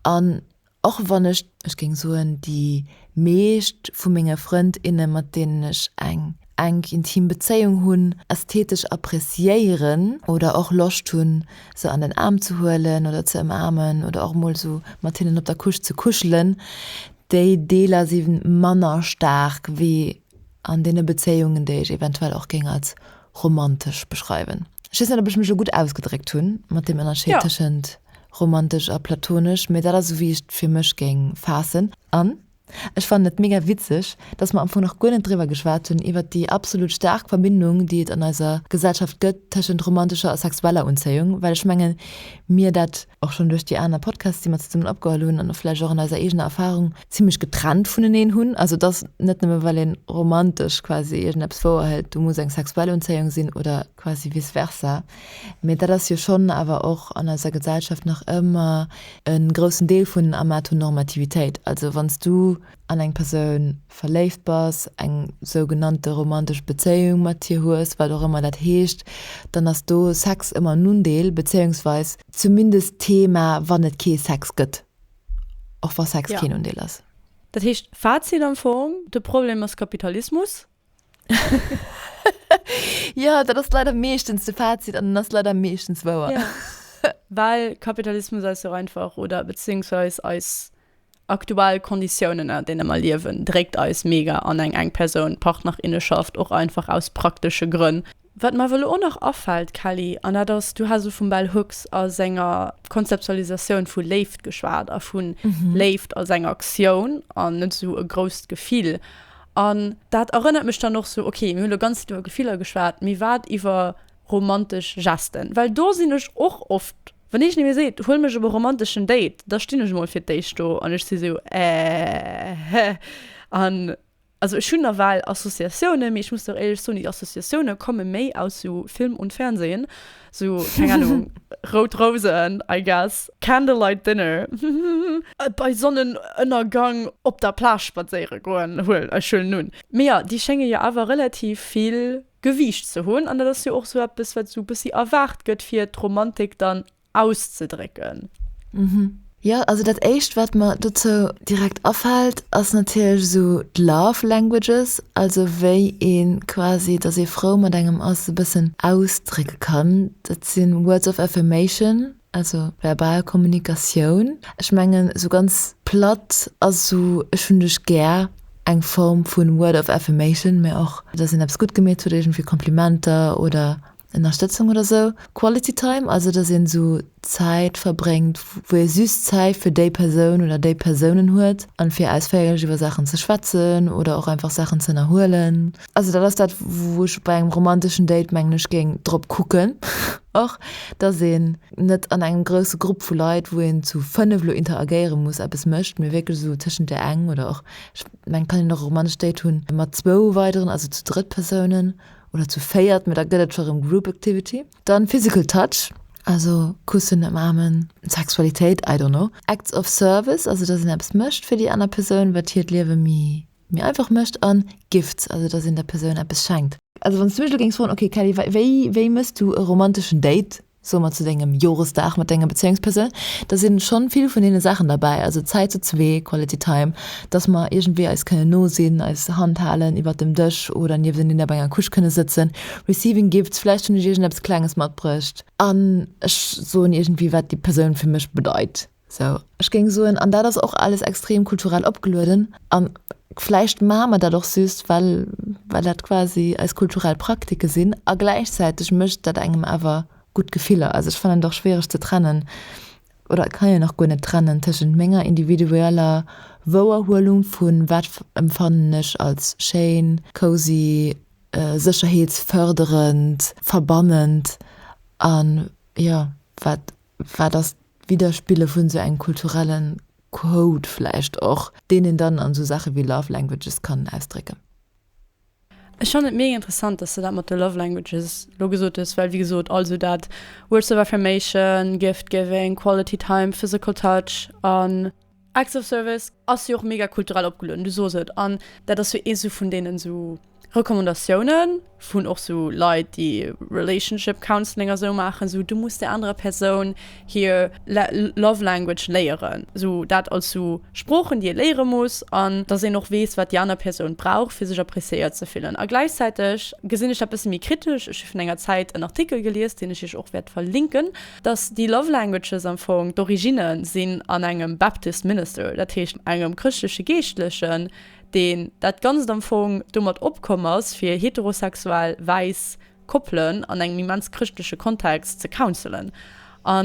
An Och wann ech, ech géing soen, déi meescht vu menge Frënd, inne mat deenen ech eng enk intim Bezéiung hunn, ästhetesch appreciéieren oder och Loscht hunn, se an den Aarm ze huelen oder ze ëmaarmen oder och mol esou mat hinnen op der Couche ze kuschelen, déi Deeler si manner staark wéi an deene Bezéiungen, déi ech eventuell och géing als romantesch beschreiwen. Ech weess net, ob ech mech elo gutt ausgedréckt hunn mat deem Ënnerscheed tëschent romantesch a platonesch, mee dat ass esou, wéi ech et fir mech géing faassen. An ech fannen et mega witzeg, dass mer am Fong nach guer net driwwer geschwat hunn, iwwert déi absolut staark Verbindung, déi et an eiser Gesellschaft gëtt tëschent romantescher a sexueller Unzéiung, well ech mengen, mir dat och schonn duerch déi aner Podcasts, déi mer zesummen opgeholl hunn an och vläicht och an eiser eegener Erfahrung, zimmlech getrennt vuneneen hunn. Also et ass net nëmme well ee romantesch quasi iergendeppes wouerhëlt, do muss eng sexuell Unzéiung sinn oder quasi vice versa. Mee dat ass jo schonn awer och an eiser Gesellschaft nach ëmmer e groussen Deel vun Amatonormativitéit. Also wann s du an eng Persoun verléift bass, eng sougenannte romantesch Bezéiung mat hir hues, wat och ëmmer dat heescht, dann ass do Sex ëmmer en Undeel, bezéiungsweis zumindest Thema, wann et kee Sex gëtt, och wa Sex keen Undeel ass. Dat heescht, Fazit am Fong, de Problem ass Kapitalismus. Jo, dat ass leider meeschtens de Fazit an en ass leider meeschtens wouer. Ja, well Kapitalismus eis jo einfach, oder beziehungsweise eis aktuell Konditiounen, an deene mer liewen, dréckt eis mega an eng Eng-Persoun-Partnerinnenschaft, och einfach aus praktesche Grënn. Wat mer awer elo och nach afält, Kelly, an dat ass, du has elo vum Bell Hooks a senger Konzeptualisatioun vu Léift geschwat a vu Léift als eng Aktioun an net esou e grousst Gefill. An dat erënnert mech dann och sou, okay, mir hunn elo ganz vill iwwer Gefiller geschwat, mee wat iwwer romantesch Gesten? Well do sinn ech och oft, wann iergendee mir seet, huel mech op e romanteschen Date, da stinn ech emol fir d'éischt do an ech si sou, Äh. An also ech hunn nawell Associatiounen, mee ech muss der och éierlech soen, déi Associatioune komme méi aus sou Film und Fernsehen. Sou, keng Ahnung, rout Rousen, I guess, Candlelight Dinner, bei Sonnenënnergang op der Plage spadséiere goen, huel, ech huelen un. Mee jo, déi schénge jo awer relativ vill Gewiicht ze hunn an dat ass jo och sou eppes, wat sou e bëssi erwaart gëtt, fir d'Romantik dann auszedrécken. Jo, also dat éischt wat mer dozou direkt afält ass natierlech esou d'Love Languages, also wéi ee quasi, dass ee frou mat engem ass, e bëssen ausdrécke kann. Dat si Words of Affirmation, also verbal Kommunikatioun. Ech mengen esou ganz platt ass esou ech hunn dech gär eng Form vu Word of Affirmation, mä och dass een eppes gutt gemeet huet, iergendwéi Komplimenter oder. Ënnerstëtzung oder sou. Quality Time, also dass een sou Zäit verbréngt, wou ee just Zäit fir déi Persoun oder déi Persounen huet an fir ausféierlech iwwer Saachen ze schwätzen oder och einfach Saachen ze ënnerhuelen. Also dat ass dat, wou ech bei engem romanteschen Date, mengen ech, géing drop kucken och, dass een net an engem grousse Grupp vu Leit, wou een zu 5 elo interagéiere muss, eppes mécht, mee wierklech esou tëschent där eng oder och, ech mengen, kann een och e romantescht Date hunn mat zwou weideren, also zu drëtt Persounen oder zu véiert, mee da gëtt et scho erëm Group Activity. Dann Physical Touch, also Kussen, Ëmarmen, Sexualitéit, I don't know. Acts of Service, also dass een eppes mécht fir déi aner Persoun, wat hiert Liewe méi méi einfach mécht. An Gifts, also dass een der Persoun eppes schenkt. Also wann s du mech elo géings froen, ok Kelly, wéi wéi méchs du e romanteschen Date? soe mer zu dengem Joresdag mat denger Bezéiungspersoun, da sinn schonn vill vun deene Saachen derbäi, also Zäit zu zwee, Quality Time, dass mer iergendwéi eis kënnen no sinn, eis Hand halen iwwert dem Dësch oder niefteneen op enger Couche kënne sëtzen, receiving gifts, vläicht hunn ech iergendeppes Klenges matbruecht an ech soen iergendwéi wat déi Persoun fir mech bedeit. Sou, ech géing soen, an dat ass och alles extrem kulturell opgelueden an vläicht maache mer dat och just, well, well dat quasi eis kulturell Praktike sinn a gläichzäiteg mécht dat engem awer gutt Gefiller. Also ech fannen et och schwiereg ze trennen oder et kann een och guer net trennen tëschent menger individueller Wouerhuelung vu wat empfannen ech als schéin, cozy, sécherheetsfërderend, verbannend an, jo, wat Wat ass d'Widderspille vun esou engem kulturelle Code vläicht och, deen een dann an esou Saache wéi Love Languages kann ausdrécken? Ech fannen et mega interessant, dass de dat mat de Love Languages lo gesot hues, well wéi gesot, all esou dat Words of Affirmation, Gift Giving, Quality Time, Physical Touch an Acts of Service ass jo och mega kulturell opgelueden, du sos et, an dat ass jo ee sou vun deenen sou Recommandatiounen vun och sou Leit, déi Relationship Counseling a sou maachen, sou du muss där anerer Persoun hir Love Language léieren, sou dat als sou Sproochen, déi ee léiere muss an dass een och weess, wat déi aner Persoun brauch, fir sech appreciéiert ze fillen. A gläichzäiteg gesinn ech dat bësse méi kritesch, ech hu vun enger Zäit en Artikel gelies, deen ech iech och wäert verlinken, dass déi Love Languages am Fong d'Originne sinn an engem Baptist Minister, dat heescht engem chrëschtleche Geeschtlechen, deen dat Ganzt am Fong domat opkomm ass, fir heterosexuell wäiss Koppelen an engem immens chrëschtleche Kontext ze counselen. A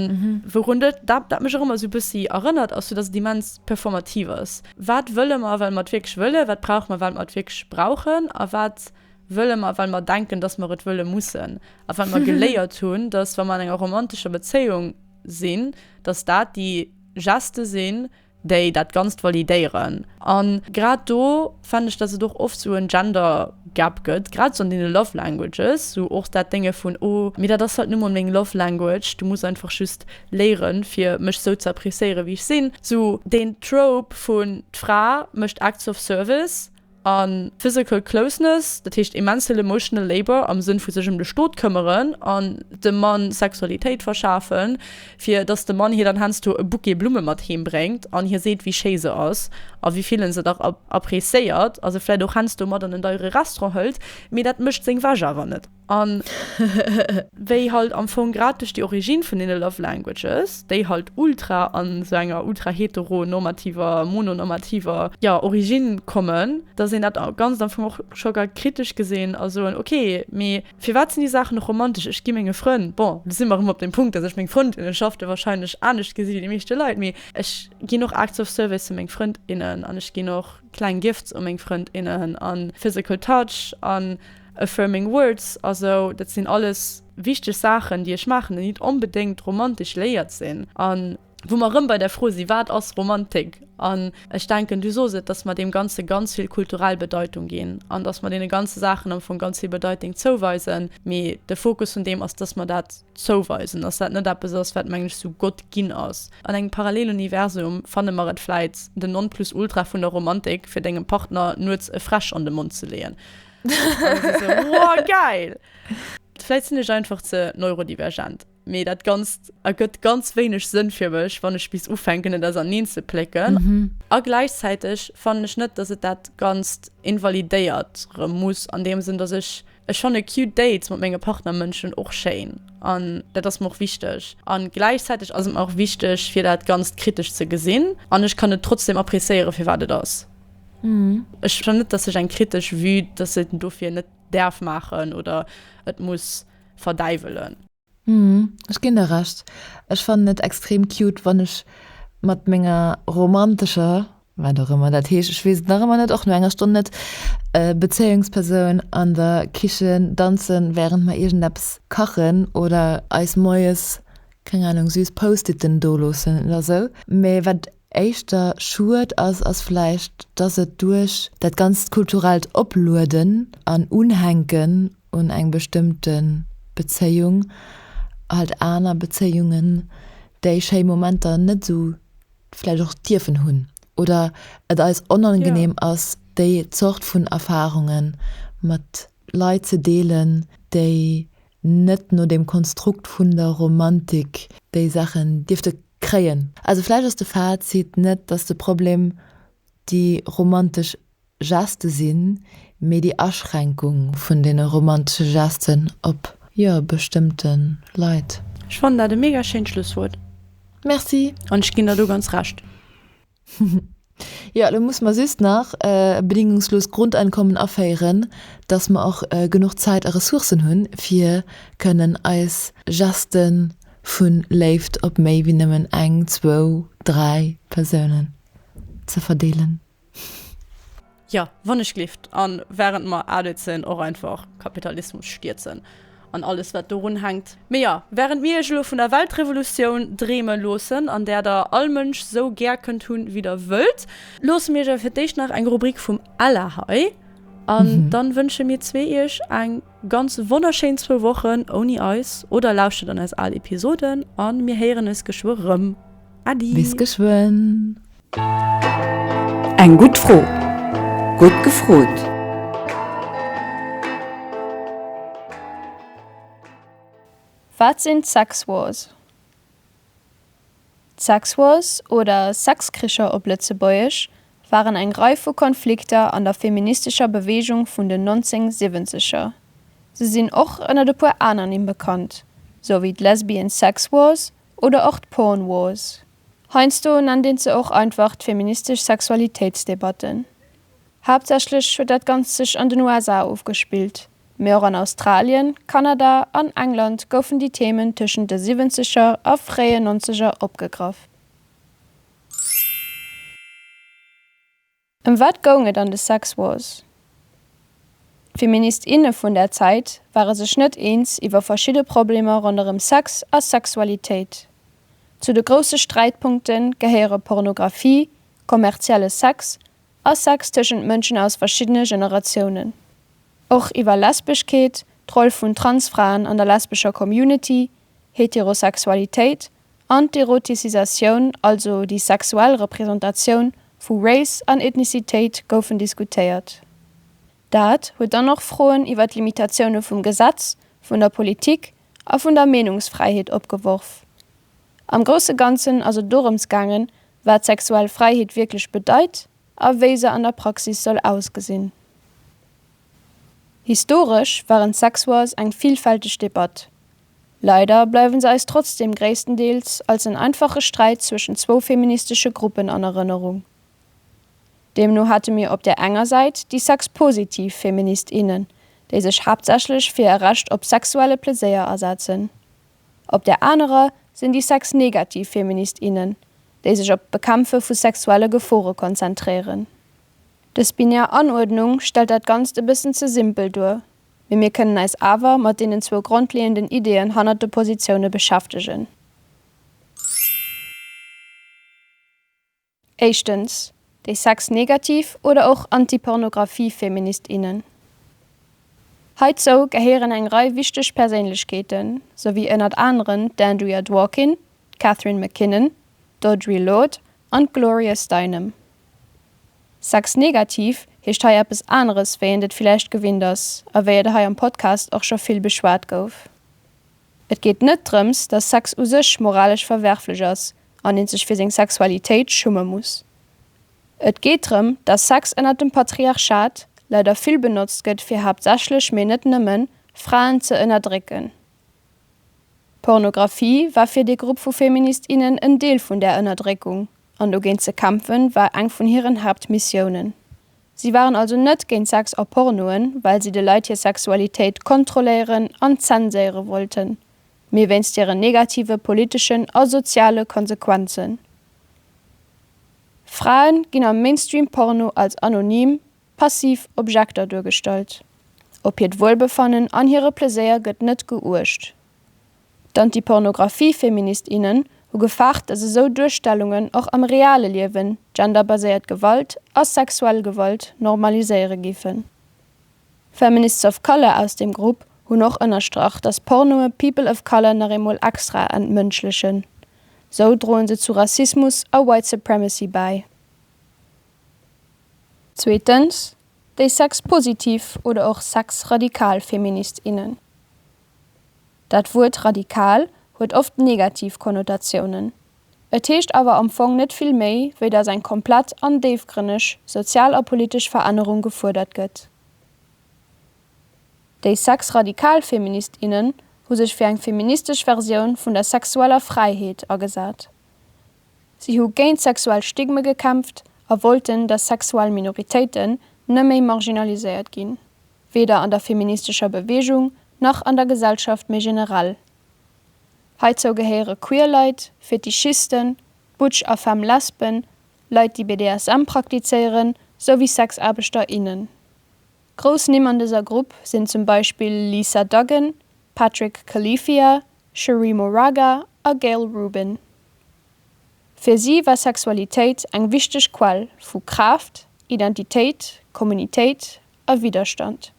wourun dat dat mech och ëmmer esou e bëssi erënnert, ass sou, dass et immens performativ ass. Wat wëlle mer, well mer et wierklech wëllen? Wat brauche mer, well mer et wierklech brauchen? A wat wëlle mer, well mer denken, dass mer et wëlle mussen a well mer geléiert hunn, dass wa mer an enger romantescher Bezéiung sinn, dass dat déi Geste sinn, déi dat Ganzt validéieren. A grad do fannen ech, dass et och oft sou en Gender Gap gëtt, grad sou an deene Love Languages, sou och dat Dénge vun, oh, mee dat ass halt nu mol meng Love Language, du muss einfach just léieren, fir mech sou ze appréciéieren, wéi ech sinn. Sou deen Trope vun d'Fra mécht Acts of Service A physical closeness, dat heescht immens vill emotional labor am Sënn vu sech ëm de Stot këmmeren an dem Mann Sexualitéit verschafen, fir dass de Mann hir dann heiansdo e Bouquet Blumme mat heem bréngt an hir seet, wéi schéi se ass a wéi vill en se dach appréciéiert a se vläicht och heiansdo mat an en deiere Restaurant hëlt, mee dat mécht seng Wäsch awer net. An wéi halt am Fong grad duerch déi Origine vun deene Love Languages, déi halt ultra an esou enger ultra heteronormativer, mononormativer, jo, Origine kommen, dass een dat Ganzt am Fong och scho ka kritesch gesinn a soen, ok, mee firwat sinn déi Saachen och romantesch? Ech gi menge Frënn, bon, do si mer erëm op deem Punkt, dass ech meng Frëndinnenschafte wahrscheinlech anescht gesi wéi déi meeschte Leit, mee ech ginn och Acts of Service u meng Frënd, innen an ech ginn och kleng Gifts u meng Frënd, innen a physical touch an Affirming words a sou, dat sinn alles wichteg Saachen, déi ech maachen, déi nit onbedéngt romantesch léiert sinn. A wou mer erëm bei der Fro sinn, Wat ass Romantik? An ech denken, du sos et, dass mer deem Ganze ganz vill kulturell Bedeitung ginn an dass mer deene ganze Saachen am Fong ganz vill Bedeiting zouweisen. Mee de Fokus vun deem ass, dass mer dat zouweisen, dass dat net eppes ass, wat, mengen ech, sou Gott ginn ass. An engem Paralleluniversum fanne mer et vläit den Nonplusultra vun der Romantik, fir dengem Partner nuets e Fräsch an de Mond ze leeën. So, wow, geil! Vläit sinn ech einfach ze neurodivergent, mee dat Ganzt ergëtt ganz wéineg Sënn fir mech, wann ech bis ufänken, et auserneen ze plécken. A gläichzäiteg fannen ech net, dass et dat Ganzt invalidéiert rëm muss, an deem Sënn, dass ech, ech fanne cute Dates mat menge Partnermënschen och schéin an dat ass mer och wichteg. A gläichzäiteg ass et mer och wichteg, fir dat Ganzt kritesch ze gesinn an ech kann et trotzdem appréciéiere fir wat et ass. Ech fannen net, dass sech eng kritesch Vue, dass se et dofir net däerf maachen oder et muss. verdäiwelen. Hm, ech ginn der Recht. Ech fannen et extrem cute, wann ech mat menger romantescher, wat och ëmmer dat heescht, ech weess et nach ëmmer net, och no enger Stonn net, Bezéiungspersoun an der Kichen danzen, wärend mer iergendeppes kachen oder eis moies, keng Ahnung, süß Post-iten doloossen oder sou. Mee wat éischter schued ass, ass vläicht, dass et duerch dat ganzt kulturellt Oplueden an Unhänken un eng bestëmmte Bezéiung halt aner Bezéiungen déi schéi Momenter net esou vläicht och dierfen hunn oder et eis onangenehm ass, déi Zort vun Erfarunge mat Leit ze deelen, déi net no deem Konstrukt vun der Romantik déi Saachen dierfte kréien. Also vläicht ass de Fazit net, dass de Problem déi romantesch Geste sinn, mee déi Aschränkung vun deene romantesche Gesten op, jo, bestëmmte Leit. Ech fannen dat e mega schéint Schlusswuert. Merci. An ech ginn der do ganz Recht. Jo, elo musse mer just nach e bedingungsloost Grundeinkommen aféieren, dass mer och genuch Zäit a Ressourcen hunn, fir kënnen eis Geste vu Léift op méi wéi nëmmen eng, zwou, dräi Persounen ze verdeelen. Jo, wann ech glift. An während mer aduzen och einfach Kapitalismus stierzen an alles wat dorun hänkt. Mee jo, während mir iech elo vun der Weltrevolutioun dreeme loossen, an där der all Mënsch sou gär kënnt hunn wéi der wëllt, loosse mir iech awer fir d'éischt nach eng Rubrik vum Ella hei an dann wënsche mir zwee iech eng ganz wonnerschéin zwou Wochen ouni eis oder lauschtert an eis al Episoden an mir héieren eis geschwë rëm. Äddi! Bis geschwënn! Eng gutt Fro, gutt gefrot! Wat sinn d'Sex Wars? D'Sex Wars, oder Sexkricher op Lëtzebuergesch, waren eng Rei vu Konflikter an der feministescher Beweegung vun den 1970er. Se sinn och ënnert e puer aner Nimm bekannt, sou wéi d'Lesbian Sex Wars oder och d'Porn Wars. Heiansdo nennt een se och einfach d'feministesch Sexualitéitsdebatten. Haaptsächlech huet dat Ganzt sech an den USA ofgespillt, mee och an Australien, Kanada an England goufen déi Themen tëschent de Siwwenzeger a fréien Nonzeger opgegraff. Ëm wat goung et an de Sex Wars? D'Feminist, inne vun där Zäit ware sech net eens iwwer verschidde Problemer ronderëm Sex a Sexualitéit. Zu de grousse Sträitpunkte gehéiere Pornografie, kommerzielle Sex a Sex tëschent Mënschen aus verschiddene Generatiounen. Och iwwer Lesbeschkeet, d'Roll vun Transfraen an der lesbescher Community, Heterosexualitéit an d'Erotisisatioun, also déi sexuell Representatioun vu Race an Ethnizitéit goufen diskutéiert. Dat huet dann och Froen iwwer d'Limitatioune vum Gesetz, vun der Politik a vun der Meenungsfräiheet opgeworf. Am grousse Ganzen ass et dorëms gaangen, wat sexuell Fräiheet wierklech bedeit a wéi se an der Praxis soll ausgesinn. Historesch waren d'Sex Wars eng villfälteg Debatt. Leider bleiwe se eis trotzdeem gréisstendeels als en einfache Sträit zwëschen zwou feministesche Gruppen an Erënnerung. Deemno hate mir op där enger Säit déi sexpositiv Feminist, innen, déi sech haaptsächlech fir e Recht op sexuelle Pleséier asetzen. Op där anerer sinn déi sexnegativ Feminist, innen, déi sech op d'Bekämpfe vu sexuelle Gefore konzentréieren. Dës binär Anuerdnung stellt dat Ganzt e bëssen ze simpel duer, mee mir kënnen eis awer mat deenen zwou grondleeënden Ideeën hannert de Positioune beschäftegen. Éischtens, déi sexnegativ oder och Antipornographie-Feminist, innen. Heizou gehéieren eng Rei wichteg Perséinlechkeeten, sou wéi ënnert aneren d'Andrea Dworkin, d'Catharine MacKinnon, d'Audre Lorde an d'Gloria Steinem. Sexnegativ heescht hei eppes aneres wéi eent et villäicht gewinnt ass a wéi et hei am Podcast och scho vill beschwat gouf. Et geet net drëms, dass Sex u sech moralesch verwerflech ass an eent sech fir seng Sexualitéit schumme muss. Et geet drëm, dass Sex ënnert dem Patriarchat leider vill benotzt gëtt fir haaptsächlech, mee net nëmmen, Fraen ze ënnerdrécken. Pornographie war fir dee Grupp vu Feminist, innen en Deel vun där Ënnerdréckung, an dogéint ze kämpfen war eng vun hiren Haaptmissiounen. Si waren also net géint Sex a Pornoen, well si de Leit hir Sexualitéit kontrolléieren an zenséiere wollten, mee wéinst hire negative politeschen a soziale Konsequenzen. Frae ginn am Mainstream-Porno als anonym, passiv Objekter duergestallt. Op hiert Wuelbefannen an hire Pleséier gëtt net geuecht. D'Antipornographie-Feminist, innen hu gefaart, datt esou Duerstellungen och am reale Liewen genderbaséiert Gewalt a sexuell Gewalt normaliséiere géifen. Feminists of Color aus deem Grupp hunn och ënnerstrach, datt Pornoe People of Color nach eemol extra entmënschlechen. Sou droen se zu Rassismus a White Supremacy bäi. Zweetens, déi sexpositiv oder och sexradikal Feminist, innen. Dat Wuert radikal huet oft negativ Konnotatiounen. Et heescht awer am Fong net vill méi, wéi datt eng komplett an déifgrënneg sozial a politesch Verännerung gefuerdert gëtt. Déi sexradikal Feminist, innen hu sech fir eng feministesch Versioun vun der sexueller Fräiheet agesat. Si hu géint sexuell Stigme gekämpft a wollten, datt sexuell Minoritéiten neméi marginaliséiert ginn. weder an der feministescher Beweegung nach an der Gesellschaft méi generell. Heizou gehéiere queer Leit, Fetischisten, Butch a Femme Lesben, Leit déi BDSM praktizéieren, souwéi Sexaarbechter, innen. Grouss Nimm an dëser Grupp sinn zum Beispill Lisa Duggan, Patrick Califia, Cheree Moraga a Gayle Rubin. Fir si war Sexualitéit eng wichteg Quell vu Kraaft, Identitéit, Kommunitéit a Widderstand.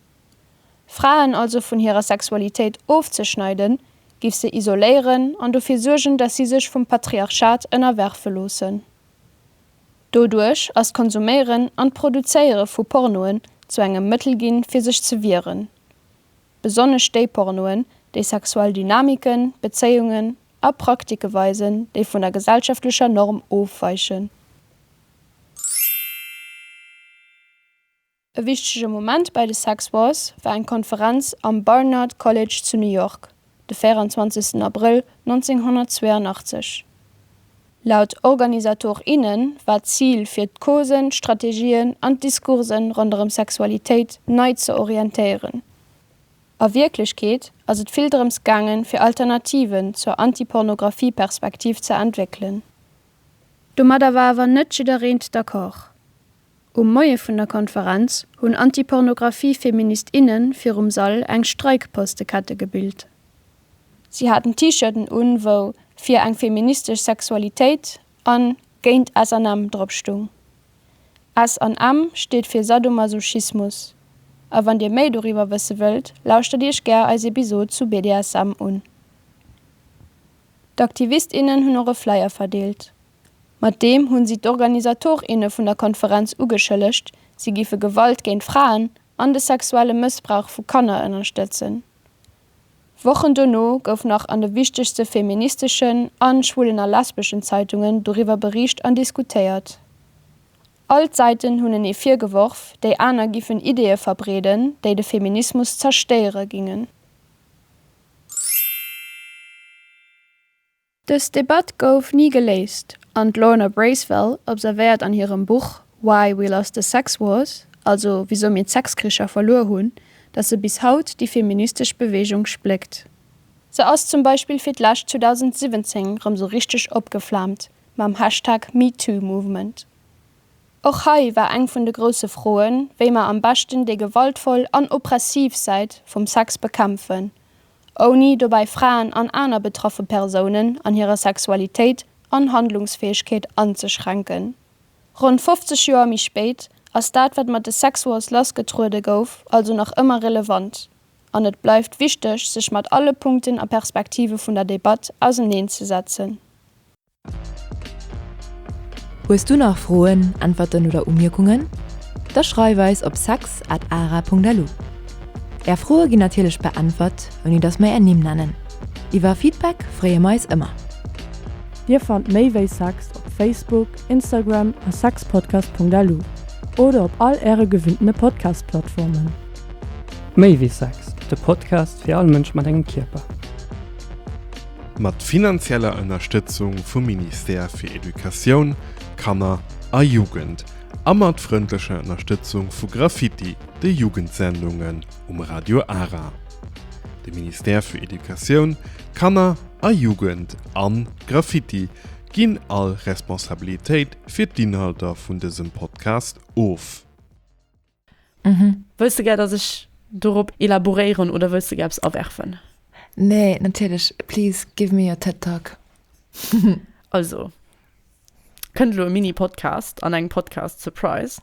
Fraen also vun hirer Sexualitéit ofzeschneiden, giff se isoléieren an dofir suergen, dass si sech vum Patriarchat ënnerwerfe loossen. Doduerch ass d'Konsuméieren an d'Produzéiere vu Pornoen zu engem Mëttel ginn, fir sech ze wieren. Besonnesch déi Pornoen, déi sexuell Dynamiken, Bezéiungen a Praktike weisen, déi vun der gesellschaftlecher Norm ofweichen. E wichtege Moment bei de Sex Wars war eng Konferenz am Barnard College zu New York, de 24 Abrëll 1982. Laut Organisator, inne war d'Zil fir d'Causen, d'Strategien an d'Discoursen ronderëm Sexualitéit nei ze orientéieren. A Wierklechkeet ass et vill drëms gaangen, fir Alternativen zur Anti-Pornographie-Perspektiv ze entwéckelen. Domadder war awer net jiddereent d'accord. Um Moie vun der Konferenz hunn Anti-Pornographie-Feminist, inne virum Sall eng Streikpostekette gebilt. Si haten T-Shirten un, wou Fir eng feministesch Sexualitéit an Géint S an M drop stung. S an M steet fir Sadomasochismus. A wann dir méi doriwwer wësse wëllt, lauschtert iech gär eis Episod zu BDSM un. D'Aktivist, innen hunn och e Flyer verdeelt. Mat deem hunn si d'Organisator, inne vun der Konferenz ugeschëllegt, si giffe Gewalt géint Fraen an de sexuelle Mëssbrauch vu Kanner ënnerstëtzen. Wochen dono gouf nach an de wichtegste feministeschen an schwulen a lesbeschen Zeitungen doriwwer beriicht an diskutéiert. All d'Säiten hunn enee virgeworf, déi aner giffen Ideeë verbreeden, déi de Feminismus zerstéiere gingen. Dës Debatt gouf ni geléist an d'Lorna Bracewell observéiert an hirem Buch Why We Lost the Sex Wars, also wisou mir d'Sexkricher verluer hunn, datt se bis haut déi feministesch Beweegung spléckt. Se ass zum Beispill fir d'lescht 2017 rëm sou richteg opgeflaamt mam Hashtag MeTooMovement. Och hei war eng vun de grousse Froen, wéi mer am beschten déi gewaltvoll an oppressiv Säit vum Sex bekämpfen, ouni dobäi Fraen an aner betraffe Persounen an hirer Sexualitéit an Handlungsfäegkeet anzeschränken. Ronn 50 Joer méi spéit ass dat, wat mat de Sex Wars lassgetruede gouf, also nach ëmmer relevant an et bleift wichteg, sech mat alle Punkten a Perspektive vun der Debatt auserneenzesetzen. Hues du nach Froen, Äntwerten oder Umierkungen? Da schreif eis op sex at ara.lu. Är Froe ginn natierlech beäntwert, ouni dass mer är Nimm nennen. Iwwer Feedback freeë mer eis ëmmer. Dir fannt méi wéi Sex op Facebook, Instagram a sexpodcast.lu oder op all äre gewinntene Podcast-Plattformen. Méi wéi Sex, de Podcast fir all Mënsch mat engem Kierper. Mat finanzieller Ënnerstëtzung vum Ministère fir Educatioun, Kanner a Jugend. A mat frëndlecher Ënnerstëtzung vu Graffiti, de Jugendsendungen um Radio Ara. De Ministère fir Educatioun, Kanner a Jugend an Graffiti ginn all Responsabilitéit fir d'Inhalter vun dësem Podcast of. Wëlls de gär, dass ech dorop elaboréieren oder wëlls de gär eppes awerfen? Nee, natierlech, please give me your TED Talk. Also, kënnt elo e Mini-Podcast an eng Podcast-Surprise.